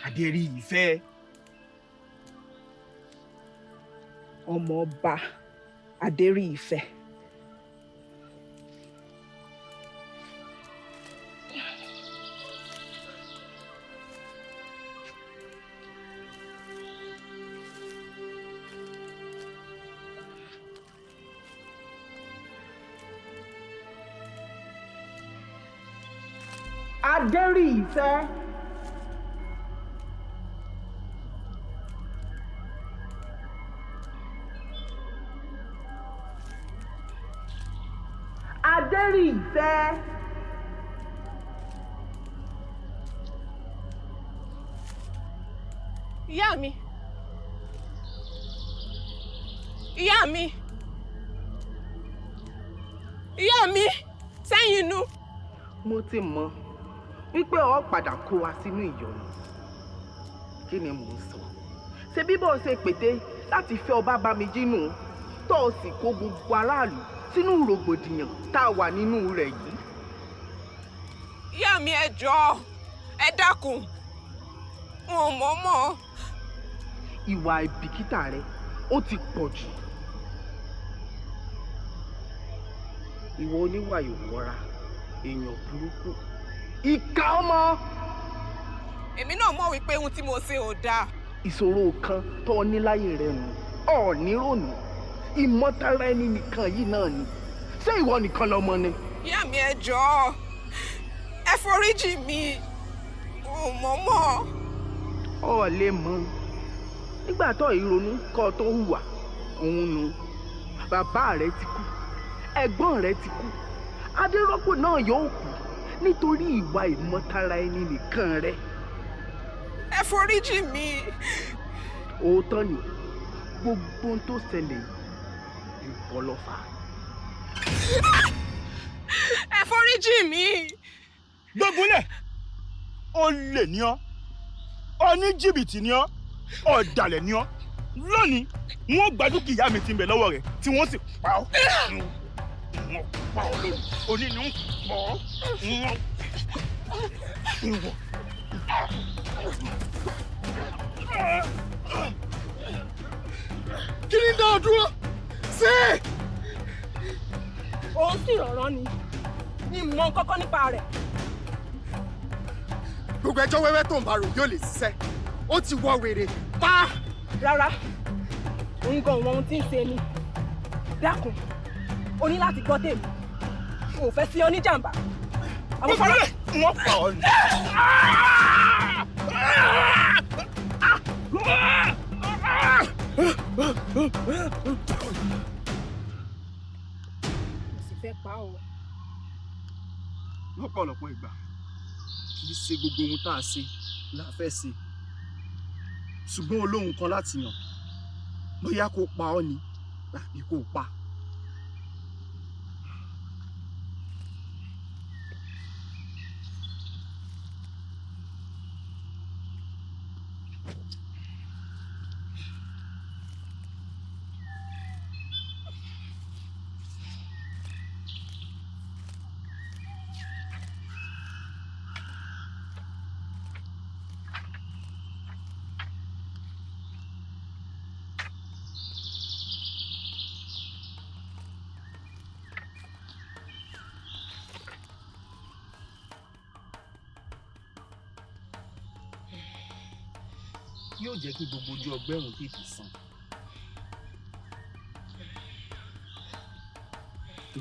Adéríyìfẹ́. Ọmọ ọba Adéríyìfẹ́. Adéríyìfẹ́. Adéríyìfẹ́. Ìyá mi. Ìyá mi. Ìyá mi, sẹ́yìn inú. Mo ti mọ̀ wípé o padà kó wa sínú ìyọnu. Kí ni mò ń sọ? Ṣé bí bó ṣe pété láti fẹ́ ọba Bámijí nù tó o sì kó gbogbo aráàlú sínú rògbòdìyàn tá a wà nínú rẹ̀ yìí? Ìyá mi, ẹ jọ̀ọ́, ẹ dákun, n ò mọ̀ mọ̀. Ìwà àìbìkítà rẹ ó ti pọ̀ jù. Ìwọ oníwà ìwọra, èèyàn burúkú. Ìkà ọmọ. Èmi náà mọ̀ wípé ohun tí mo ṣe ò dáa. Ìṣòro kan tó o ní láyé rẹ nù, ọ̀ ní rònú. Ìmọ̀tara ẹni nìkan yìí náà ni. Ṣé ìwọ nìkan lọmọ ni? Ìyá mi, ẹ jọ̀ọ́, ẹ foríjì mi, ò mọ̀ mọ̀. Ọ lè mọ̀. Nígbà tó ìrònú kọ́ tó hùwà, òun nu. Bàbá rẹ ti kú, ẹ̀gbọ́n rẹ ti kú, Adérọ́pò náà yóò kú nítorí ìwà ìmọ̀tara ẹni nìkan rẹ. Ẹ foríjì mi. Òótọ́ ni gbogbo ohun tó ṣẹlẹ̀ yìí, ìwọ ló fà á. Ẹ foríjì mi. Gbógunlẹ̀, olè ni ọ́, oní jìbìtì ni ọ́, ọ̀dàlẹ̀ ni ọ́. Lónìí, wọ́n gba dúkìá mi tí ń bẹ lọ́wọ́ rẹ̀ tí wọ́n sì pa ọ́. Wọ́n pa ọ́ lónìí, òní ni ń pọ̀ ọ́. Wọ́n. Kí ni dá ọ dúró? Ṣé? Òun sì rọ̀rọ̀ ni, ní mọ̀ kọ́kọ́ nípa rẹ̀. Gbogbo ẹjọ́ wẹ́wẹ́ tó ń bá rò yóò lè ṣiṣẹ́. Ó ti wọ wèrè pa. Rárá, òun gan òun ohun tí ń ṣe ni. Dákun, o ní láti gbọ́ tèmi. O ò fẹ́ sí oníjàmbá. Àwọn fọlọ́. Wọ́n pa ọ́ ni. Mo sì fẹ́ pa ọ́. Lọ́pọ̀lọpọ̀ ìgbà, kì í ṣe gbogbo ohun tá a ṣe la fẹ́ ṣe. Ṣùgbọ́n olóhùn kan láti yàn, bóyá kó pa ọ́ ni tàbí kó pa. Yóò jẹ́ kí gbogbo ojú ọgbẹ́ òun tètè sàn.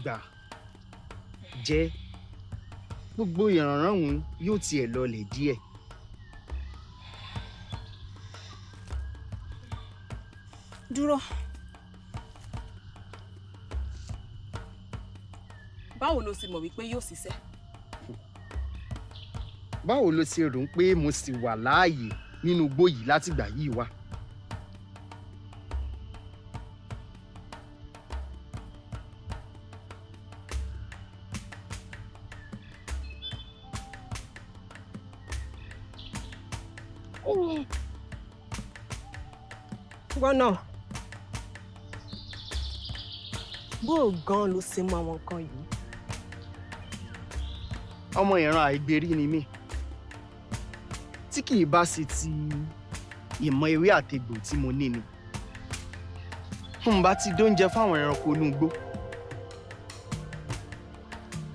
Gbà jẹ́ gbogbo ìrànràn òun yóò tiẹ̀ lọlẹ̀ díẹ̀. Dúró. Báwo lo sì mọ̀ wípé yóò ṣiṣẹ́? Báwo lo ṣe rò pé mo sì wà láàyè nínú igbó yìí látìgbà yìí wá? Gbọ́nà, bó o gan ló ṣe mọ àwọn nǹkan yìí? Ọmọ ìran àìgbèrí ni mí, tí kì í bá ṣe ti ìmọ̀ ewé àtegbò tí mo ní ni n bá ti dóúnjẹ fáwọn ẹranko inú igbó.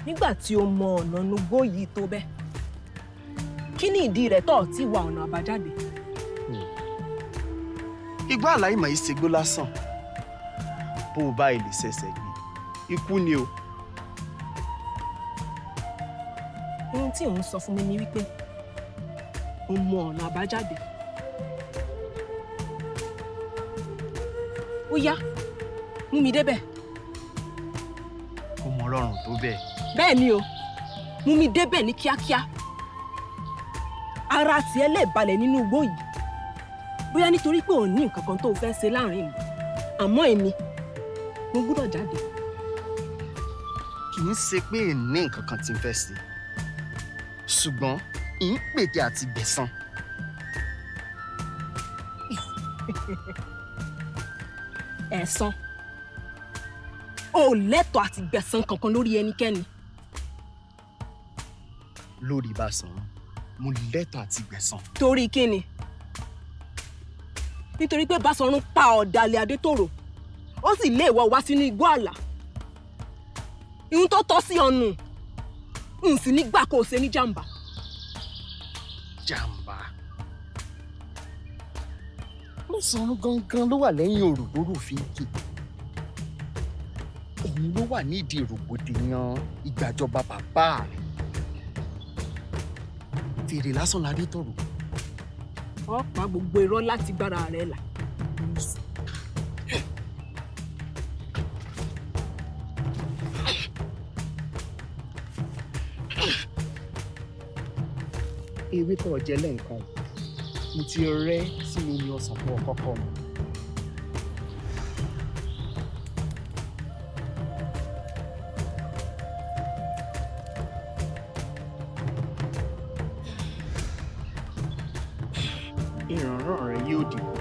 Nígbà tí o mọ ọ̀nà inú igbó yìí tó bẹ́ẹ̀, kí ni ìdí rẹ̀ tó ti wá ọ̀nà àbájáde? Igbó àláìmọ̀ yìí ṣègbó lásán, bó o bá ilé ṣẹ̀ṣẹ̀ gbé, ikú ni o. Ohun tí òun sọ fún mi ni wípé o mọ ọ̀nà àbájáde. Ó yá, mú mi débẹ̀. Kò mọ rọrùn tó bẹ́ẹ̀. Bẹ́ẹ̀ ni o, mú mi débẹ̀ ní kíákíá. Ara tiẹ̀ lè balẹ̀ nínú igbó yìí, bóyá nítorí pé ò ní nǹkan kan tó o fẹ́ ṣe láàrin ìlú, àmọ́ èmi, mo gbúdọ̀ jáde. Kì í ṣe pé ní nǹkan kan tí ń fẹ́ ṣe, ṣùgbọ́n ń pète àti gbẹ̀san. Ẹ̀san? O ò lẹ́tọ̀ọ́ àti gbẹ̀san kankan lórí ẹnikẹ́ni. Lórí Báṣọ̀run, mo lẹ́tọ̀ọ́ àti gbẹ̀san. Torí kíni? Nítorí pé Báṣọ̀run pa ọ̀dàlẹ̀ Adétòrò, ó sì lé ìwọ wá sínú igbó àlà. Ihun tó tọ́ sí ọ̀nù, n sì ní gbà kó o ṣe ní jàǹbá. Oníjàmbá. Lọ́sàn-án gangan ló wà lẹ́yìn òrò lóru fi ń ké. Òun ló wà nídìí rògbòdìyàn ìgbàjọba bàbá rẹ̀. Fèrè lásán la dé tọ̀rọ̀. Ọ pa gbogbo irọ́ láti gbára rẹ là. Ewé tó jẹ lẹ́ǹkan mo ti rẹ́ sínú omi ọsàn tó kọ́kọ́ mu. Ìrànràn rẹ yóò dìbò,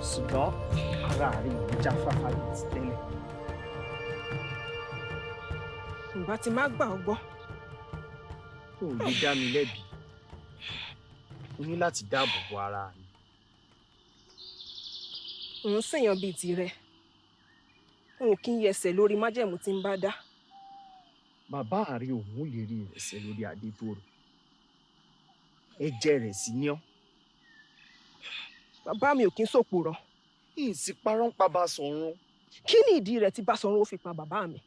ṣùgbọ́n ara rẹ ò ní jáfáfá bíi ti tẹ́lẹ̀. Ǹbá ti má gbà ọ́ gbọ́. O ò lè dá mi lẹ́bi, o ní láti dáàbò bo ara mi. Òun ṣèyàn bíi tirẹ̀. N ò kí ń yẹsẹ̀ lórí májẹ̀mú tí ń bá dá. Bàbá rẹ ò mú ìlérí rẹ̀ ṣẹ lórí Adétòrò. Ẹ̀jẹ̀ rẹ̀ sì ni ọ́. Bàbá mi ò kí ń sòpùrọ́. Ìsì parọ́ ń pa Basọ̀run. Kí ni ìdí rẹ̀ tí Basọ̀run ó fi pa bàbá mi?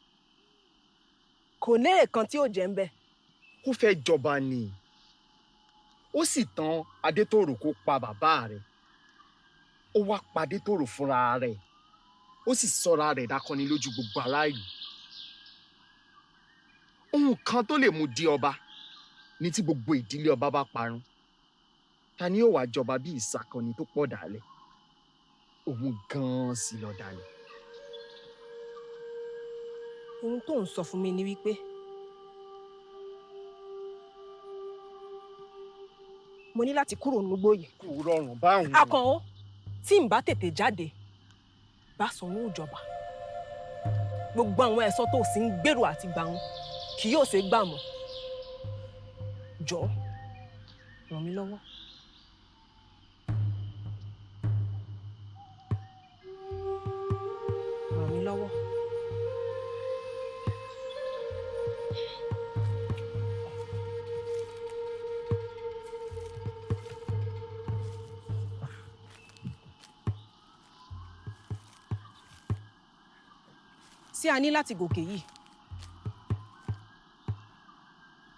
Kò ní èèkan tí ò jẹ́ ń bẹ̀. Ó fẹ́ jọba ni. Ó sì tàn Adétòrò kó pa bàbá rẹ̀. Ó wá pa Adétòrò fúnra rẹ̀. Ó sì sọra rẹ̀ dákọni lójú gbogbo ará ìlú. Ohun kan tó lè mú di ọba ní tí gbogbo ìdílé ọba bá parun. Ta ni yóò wá jọba bí ìsàkọni tó pọ̀ dálẹ̀? Òun gan-an sì lọ dálẹ̀. Ohun tó ń sọ fún mi ni wípé mo ní láti kúrò nígbó yìí. Kò rọrùn báwọn. Akànó, tí n bá tètè jáde, Basọ̀run ó jọba. Gbogbo àwọn ẹ̀ṣọ́ tó sì ń gbèrò àti gbà wọn kì yóò ṣe gbà mọ́. Jọ̀ọ́, ràn mí lọ́wọ́. Ràn mí lọ́wọ́. Ṣé a ní láti gòkè yìí?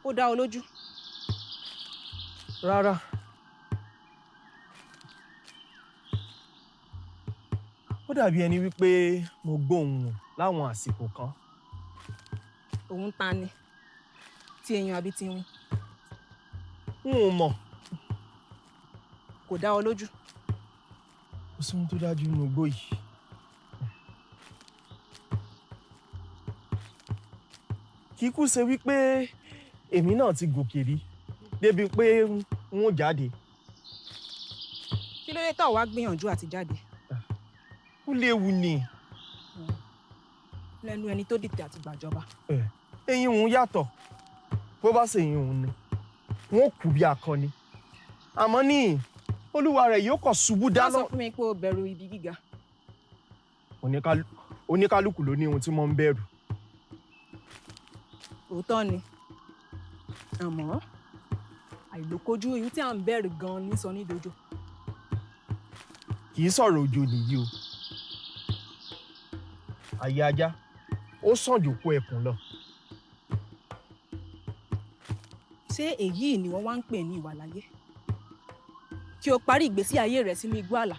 Ó dá ọ lójú. Rárá. Ó dàbí ẹni wípé mo gbóhùn láwọn àsìkò kan. Òun ta ni? Ti èèyàn àbí ti iwin? N ò mọ̀. Kò dá ọ lójú. Kò sóhun tó dájú nínú igbó yìí. Kì í kú ṣe wípé èmi náà ti gòkè rí débi pé n ó jáde. Kí ló dé tó wá gbìyànjú àti jáde? Ó léwu ni. Lẹ́nu ẹni tó dìtẹ̀ àti gbàjọba. Eyín òun yàtọ̀. Bó bá ṣe eyín òun ni, wọn ò kú bí akọni. Àmọ́ ní olúwa rẹ̀ yóò kọ̀ ṣubú Má dáná. sọ fún mi pé o bẹ̀rù ibi gíga. Oníkálukú ló ní ohun tí wọ́n ń bẹ̀rù. Òótọ́ ni. Àmọ́ àìlókojú ohun tí à ń bẹ̀rù gan-an ní sọ ní dojo. Kì í sọ̀rọ̀ òjò nìyí o. Àyè ajá, ó sàn jù kó ẹkùn lọ. Ṣé èyí ni wọ́n wá ń pè ní ìwà láyé? Kí o parí ìgbésí ayé rẹ sínú igbó àlà.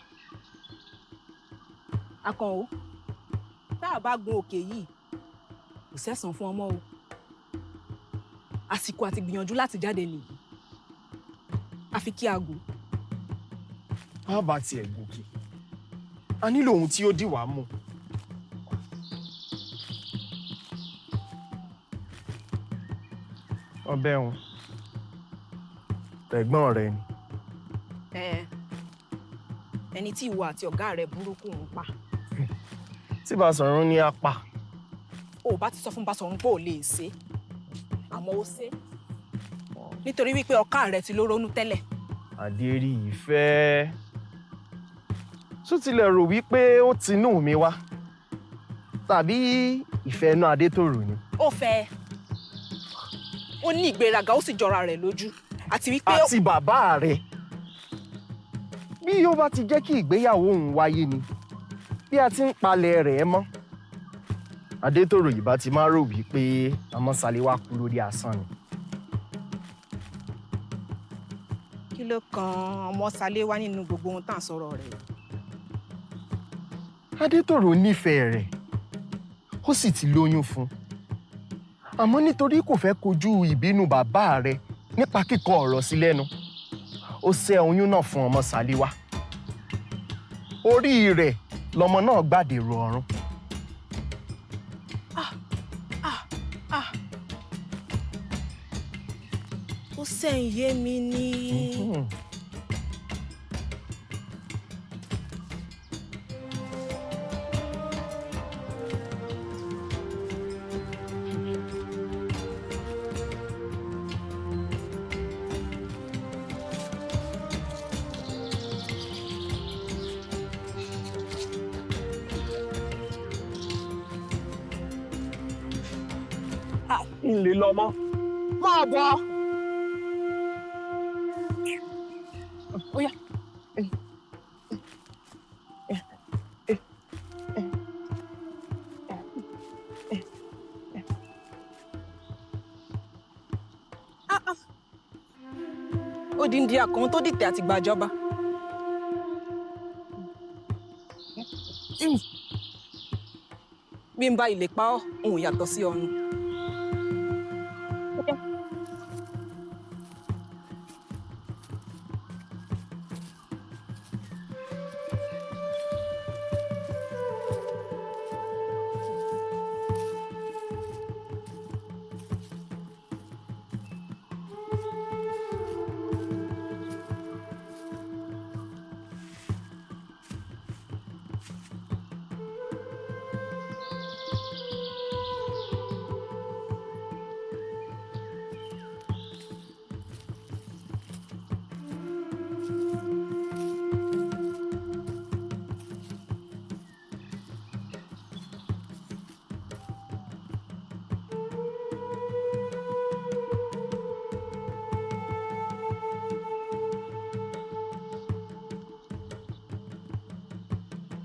Akànó, tá a bá gun òkè yìí, kò sẹ́san fún ọmọ o. Àsìkò àti gbìyànjú láti jáde nìyí. Àfi kí a gùn. Má bá tiẹ̀ gòkè. A nílò ohun tí ó dì wá mú. Ọbẹ̀ òun. Tẹ̀gbọ́n rẹ ni. Ẹ ẹni tí ìwọ àti ọ̀gá rẹ burúkú ń pa. Tí Basọ̀run ní a pa. O ò bá ti sọ fún Basọ̀run pé ò lè ṣe é. Àmọ́ ó ṣe é. Nítorí wípé ọ̀ká rẹ ti lórónú tẹ́lẹ̀. Adéríyìfẹ́. Ṣó tilẹ̀ rò wípé ó tinú mi wá? Tàbí ìfẹ́ inú Adétòrò ni? Ó fẹ́ ẹ. Ó ní ìgbéraga, ó sì jọra rẹ̀ lójú. Àti wípé. Àti bàbá rẹ̀. Bí yóò bá ti jẹ́ kí ìgbéyàwó òun wáyé ni, bí a ti ń palẹ̀ rẹ̀ mọ́. Adétòrò yìí bá ti máa rò wípé Ọmọ́ṣaléwá kú lórí asán ni. Kí ló kan Ọmọ́ṣaléwá nínú gbogbo ohun tá à ń sọ̀rọ̀ rẹ̀? Adétòrò nífẹ̀ẹ́ rẹ̀, ó sì ti lóyún fún un. Àmọ́ nítorí kò fẹ́ kojú ìbínú bàbá rẹ̀ nípa kíkọ ọ̀rọ̀ sí lẹ́nu, ó ṣẹ́ oyún náà fún Ọmọ́ṣaléwá. Orí rẹ̀ lọmọ náà gbàdèrò ọ̀run. Ó sẹ́yìn yé mi ní. N lè lọ mọ́. Máa bọ̀. Ó yá. Odindi àkàn tó dìtẹ̀ àti gbàjọba. Bí n bá ilé pa ọ́, òun yàtọ̀ sí ọ̀run.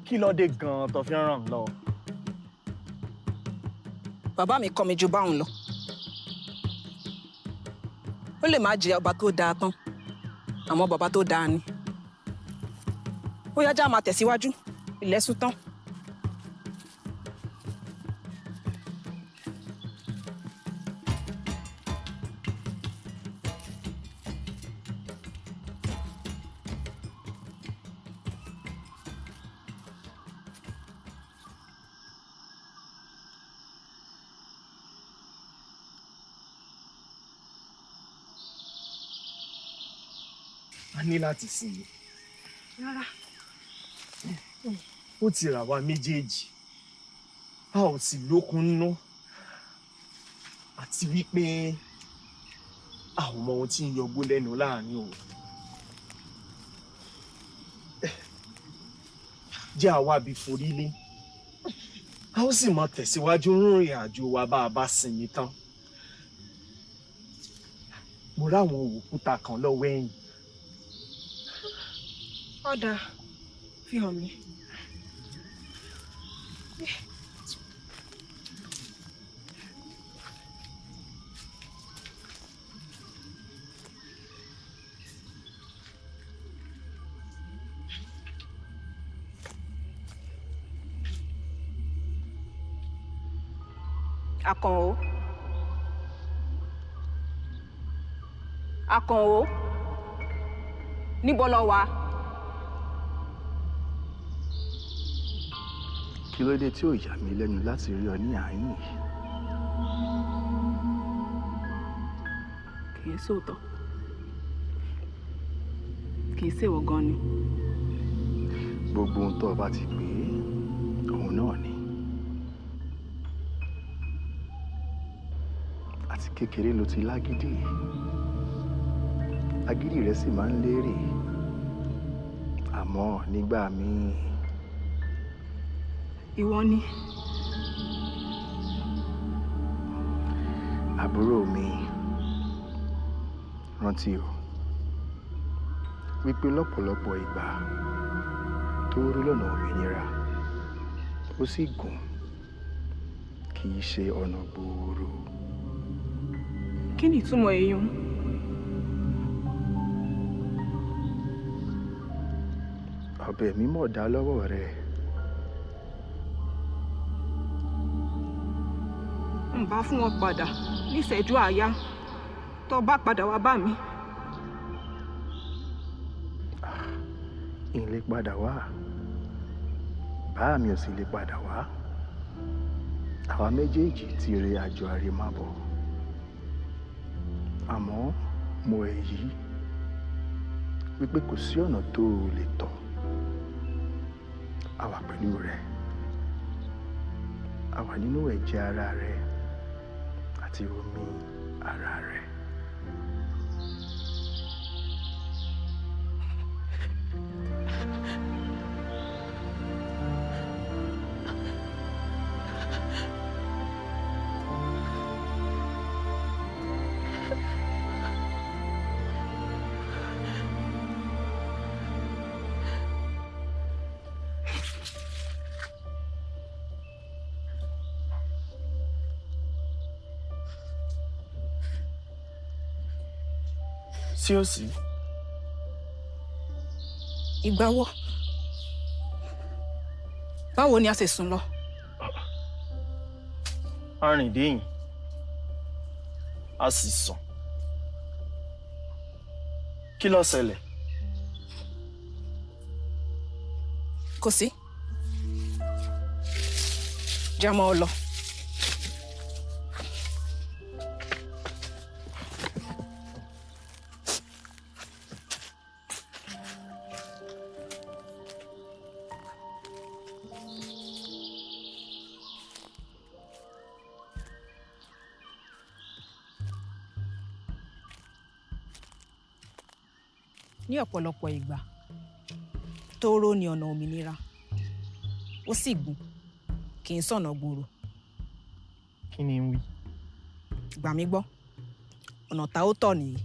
Kí ló dé gan-an tó fi ń ràn mí lọ́wọ́? Bàbá mi kọ́ mi ju báwọn lọ. Ó lè má jẹ́ ọba tó dáa tán, àmọ́ bàbá tó dáa ni. Ó yá, já máa tẹ̀síwájú, ilẹ̀ ṣú tán. A ní láti sinmi. Rárá. Ó ti rà wá méjèèjì, a ò sì lókun nú, àti wípé a ò mọ ohun tí ń yọgbó lẹ́nu láàrin òru. Jẹ́ àwa bí forí lé, a ó sì máa tẹ̀síwájú rìnrìn àjò wa bá a bá sinmi tán. Mo ráwọn òkúta kan lọ́wọ́ ẹ̀yìn. Ọ̀dà, fi hàn mí. Àkànó. Àkànó. Níbo lo wà? Kí ló dé tí ò yà mí lẹ́nu láti rí ọ ní àárín yìí? Kì í sòótọ́. Kì í ṣèwọ gan ni. Gbogbo ohun tó o bá ti pè é, òun náà ni. Àti kékeré ló ti lágídí. Agídí rẹ sì máa ń lérè. Àmọ́ nígbà míì. Ìwọ ni. Àbúrò mi, Rántí o wípé lọ́pọ̀lọpọ̀ ìgbà tóóró lọ́nà òmìnira, ó sì gùn, kì í ṣe ọ̀nà gbòòrò. Kí ni ìtumọ̀ èyí? Ọbẹ̀ mímọ̀ dá lọ́wọ́ rẹ. N bá fún wọn padà níṣẹ́jú àáyá tó bá padà wá bá mi. N lè padà wá, bá mi ò sì lè padà wá. Àwa méjèèjì ti re àjò àrèmábọ̀, àmọ́ mo èyí wípé kò sí ọ̀nà tó o lè tọ̀, a wà pẹ̀lú rẹ, a wà nínú ẹ̀jẹ̀ ara rẹ àti omi ara rẹ. Sí ò sí? Ìgbà wo? Báwo ni a ṣe sùn lọ? A rìn déyìn, a sì sùn. Kí ló ṣẹlẹ̀? Kò sí. Jẹ́ mọ́ ọ lọ. Ní ọ̀pọ̀lọpọ̀ ìgbà, tóóró ni ọ̀nà òmìnira, ó sì gùn, kì í sọ̀nà gbòòrò. Kí ni ń wí? Gbà mí gbọ́, ọ̀nà tá ó tọ̀ nìyí.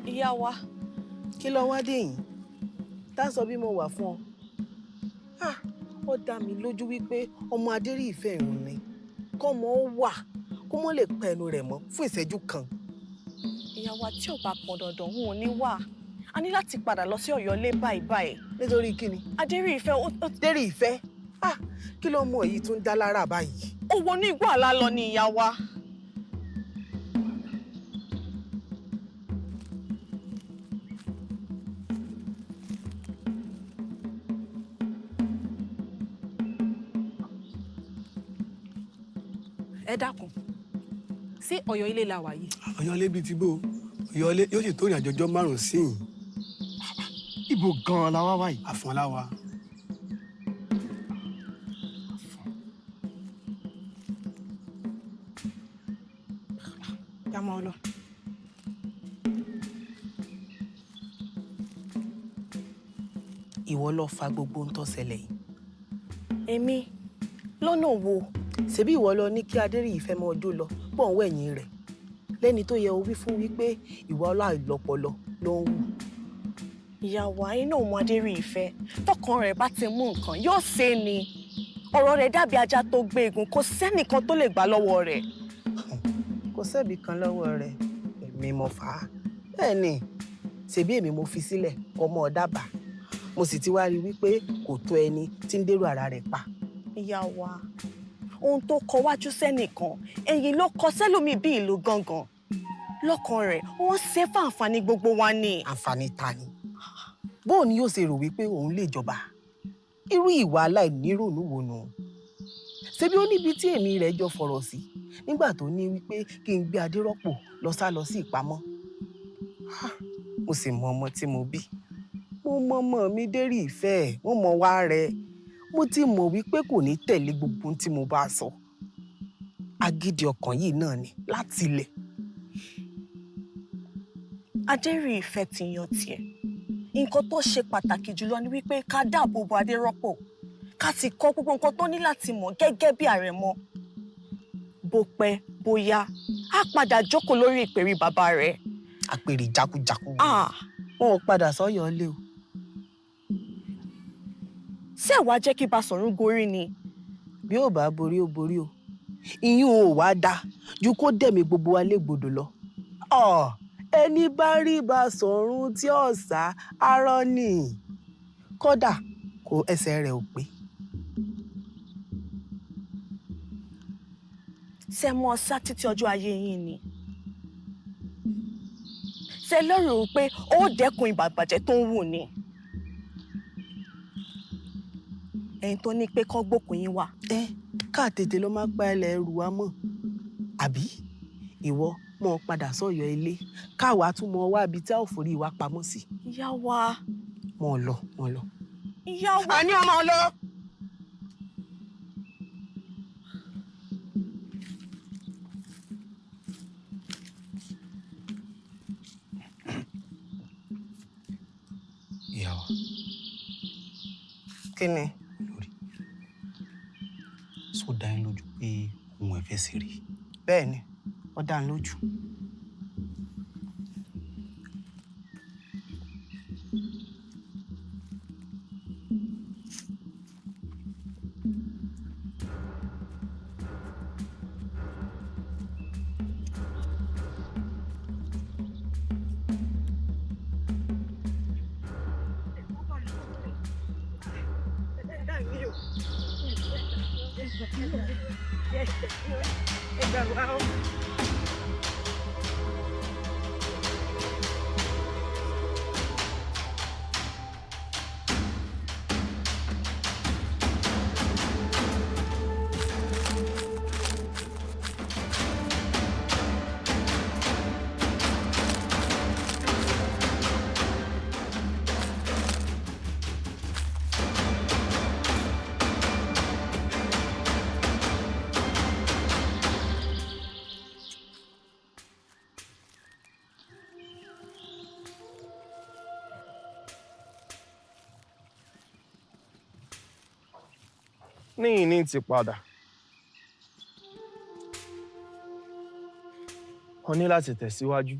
Ìyá wa. Kí ló wá dé yìí tá a sọ bí mo wà fún ọ? Ah, ó dá mi lójú wípé ọmọ Adéríìfẹ́ ìrùn ni kọ́mọ ó wà kó mọ́ lè pa ẹnu rẹ̀ mọ́ fún ìṣẹ́jú kan. Ìyá wa, tí ò bá pọn dandan, òun ò ní wà. A ní láti padà lọ sí Ọ̀yọ́ lé báyìí báyìí. Nítorí kíni? Adéríìfẹ́ ó. Adéríìfẹ́, ah, kí ló mọ èyí tó ń dá lára báyìí? Ó wọnú igbó àlá lọ ni, ìyá wa. Ẹ dákun, ṣé Ọ̀yọ́ ilé la wà yìí? Ọ̀yọ́ ilé bíi ti bó? Ọ̀yọ́ ilé yóò sì tó ìrìn àjò ọjọ́ 5 sí yìí. Ibo gan-an la wá wáyìí? Àfọ̀n la wà. Já mọ́ ọ lọ. Ìwọ ló fa gbogbo ohun tó ṣẹlẹ̀ yìí. Èmi lọ́nà wo? Ṣebí ìwọ lọ ní kí Adéríìfẹ́ mọ ọjọ́ lọ pọ̀ ń wẹ̀yìn rẹ̀ lẹ́ni tó yẹ o wí fún wípé ìwà ọláìlọ́pọlọ ló ń wù. Ìyá wa, iná ọmọ Adéríìfẹ́ tọkàn rẹ̀ bá ti mú nǹkan yóò ṣe é ni. Ọ̀rọ̀ rẹ̀ dàbí ajá tó gbé egun, kò sẹ́nìkan tó lè gbà lọ́wọ́ rẹ̀. Kò sẹ́bi kan lọ́wọ́ rẹ̀, èmi mo fà á. Bẹ́ẹ̀ ni, ṣebí èmi mo fi sílẹ̀ ọmọ dábàá. Mo sì ti wá rí i wípé kò tó ẹni tí ń dérò ara rẹ̀ pa. Ìyá wa, ohun tó kọ wájú sẹ́nìkan ẹ̀yìn ló kọ sẹ́lòmíì bí ìlú gangan. Lọ́kàn rẹ̀, wọ́n ṣe fáǹfààní gbogbo wa ni. Àǹfààní ta ni? Bóun ni yóò ṣe rò wípé òun lè jọba? Irú ìwà aláìníròònú wo nù? Ṣebí ó níbi tí èmi rẹ̀ jọ fọ̀rọ̀ sí nígbà tó ní wípé kí n gbé Adérọ́pò lọ sá lọ sí ìpamọ́. Mo sì mọ ọmọ tí mo bí. Mo mọ ọmọ mi dérí ìfẹ́ ẹ̀, mo mọ wá rẹ̀. Mo ti mọ̀ wípé kò ní tẹ̀lé gbogbo ohun tí mo bá sọ. Agídí ọkàn yìí náà ni láti ilẹ̀. Adéríìfẹ́ ti yan tiẹ̀. Nǹkan tó ṣe pàtàkì jùlọ ni wípé ká dáàbò bo Adérọ́pò, ká sì kọ́ gbogbo nǹkan tó ní láti mọ̀ gẹ́gẹ́ bí àrẹ̀mọ. Bó pẹ́ bóyá, á padà jókòó lórí ìpèrí bàbá rẹ̀. Àpèrè jákujáku. Wọn ò padà sọ́yọ̀ lé o. Ṣé wàá jẹ́ kí Basọ̀rún gorí ni? Bí ó bá borí, ó borí o. Ìyún ò wá dáa ju kó dẹ̀mí gbogbo wa légbodò lọ. Ẹni bá rí Basọ̀rún tí ọ̀sà arọ́ nì. Kódà kò ẹsẹ̀ rẹ̀ ò pé. Ṣé mọ sá títí ọjọ́ ayé yín ni? Ṣé lérò pé ó dẹ́kun ìwà ìbàjẹ́ tó ń wù ni? Ẹ̀yin tó ní pé kán gbókùn yín wá. Ẹ ká tètè lọ máa pa ilẹ̀ ẹrù wa mọ́. Àbí ìwọ mọ́ ọ padà sọ́yọ̀ ilé káwa tún mọ wá ibi tí a ò forí wa pamọ́ sí. Ìyá wa. Mọ́ ọ lọ, mọ́ ọ lọ. Ìyá wa. Àní ọmọ lọ. Ìyá wa. Kí ni? Sọ dá yín lójú pé òun ẹ̀ fẹ́ sí rí. Bẹ́ẹ̀ ni, ó dá mi lójú. Níyìn ní ti padà. O ní láti tẹ̀síwájú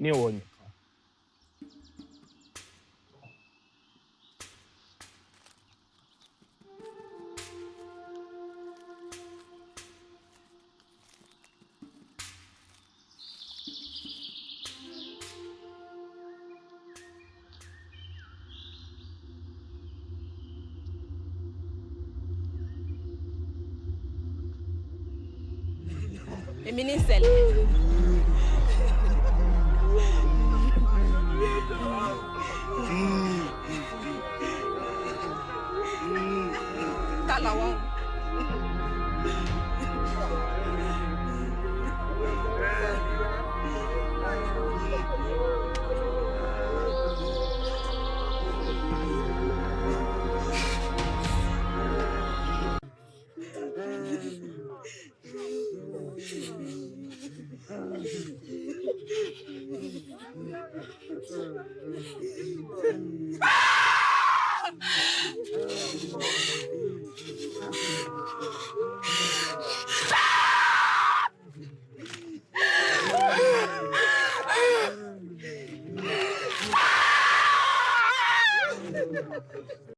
ní ìwọ nìkan. Èmi ní ṣẹlẹ̀. Ta làwọn?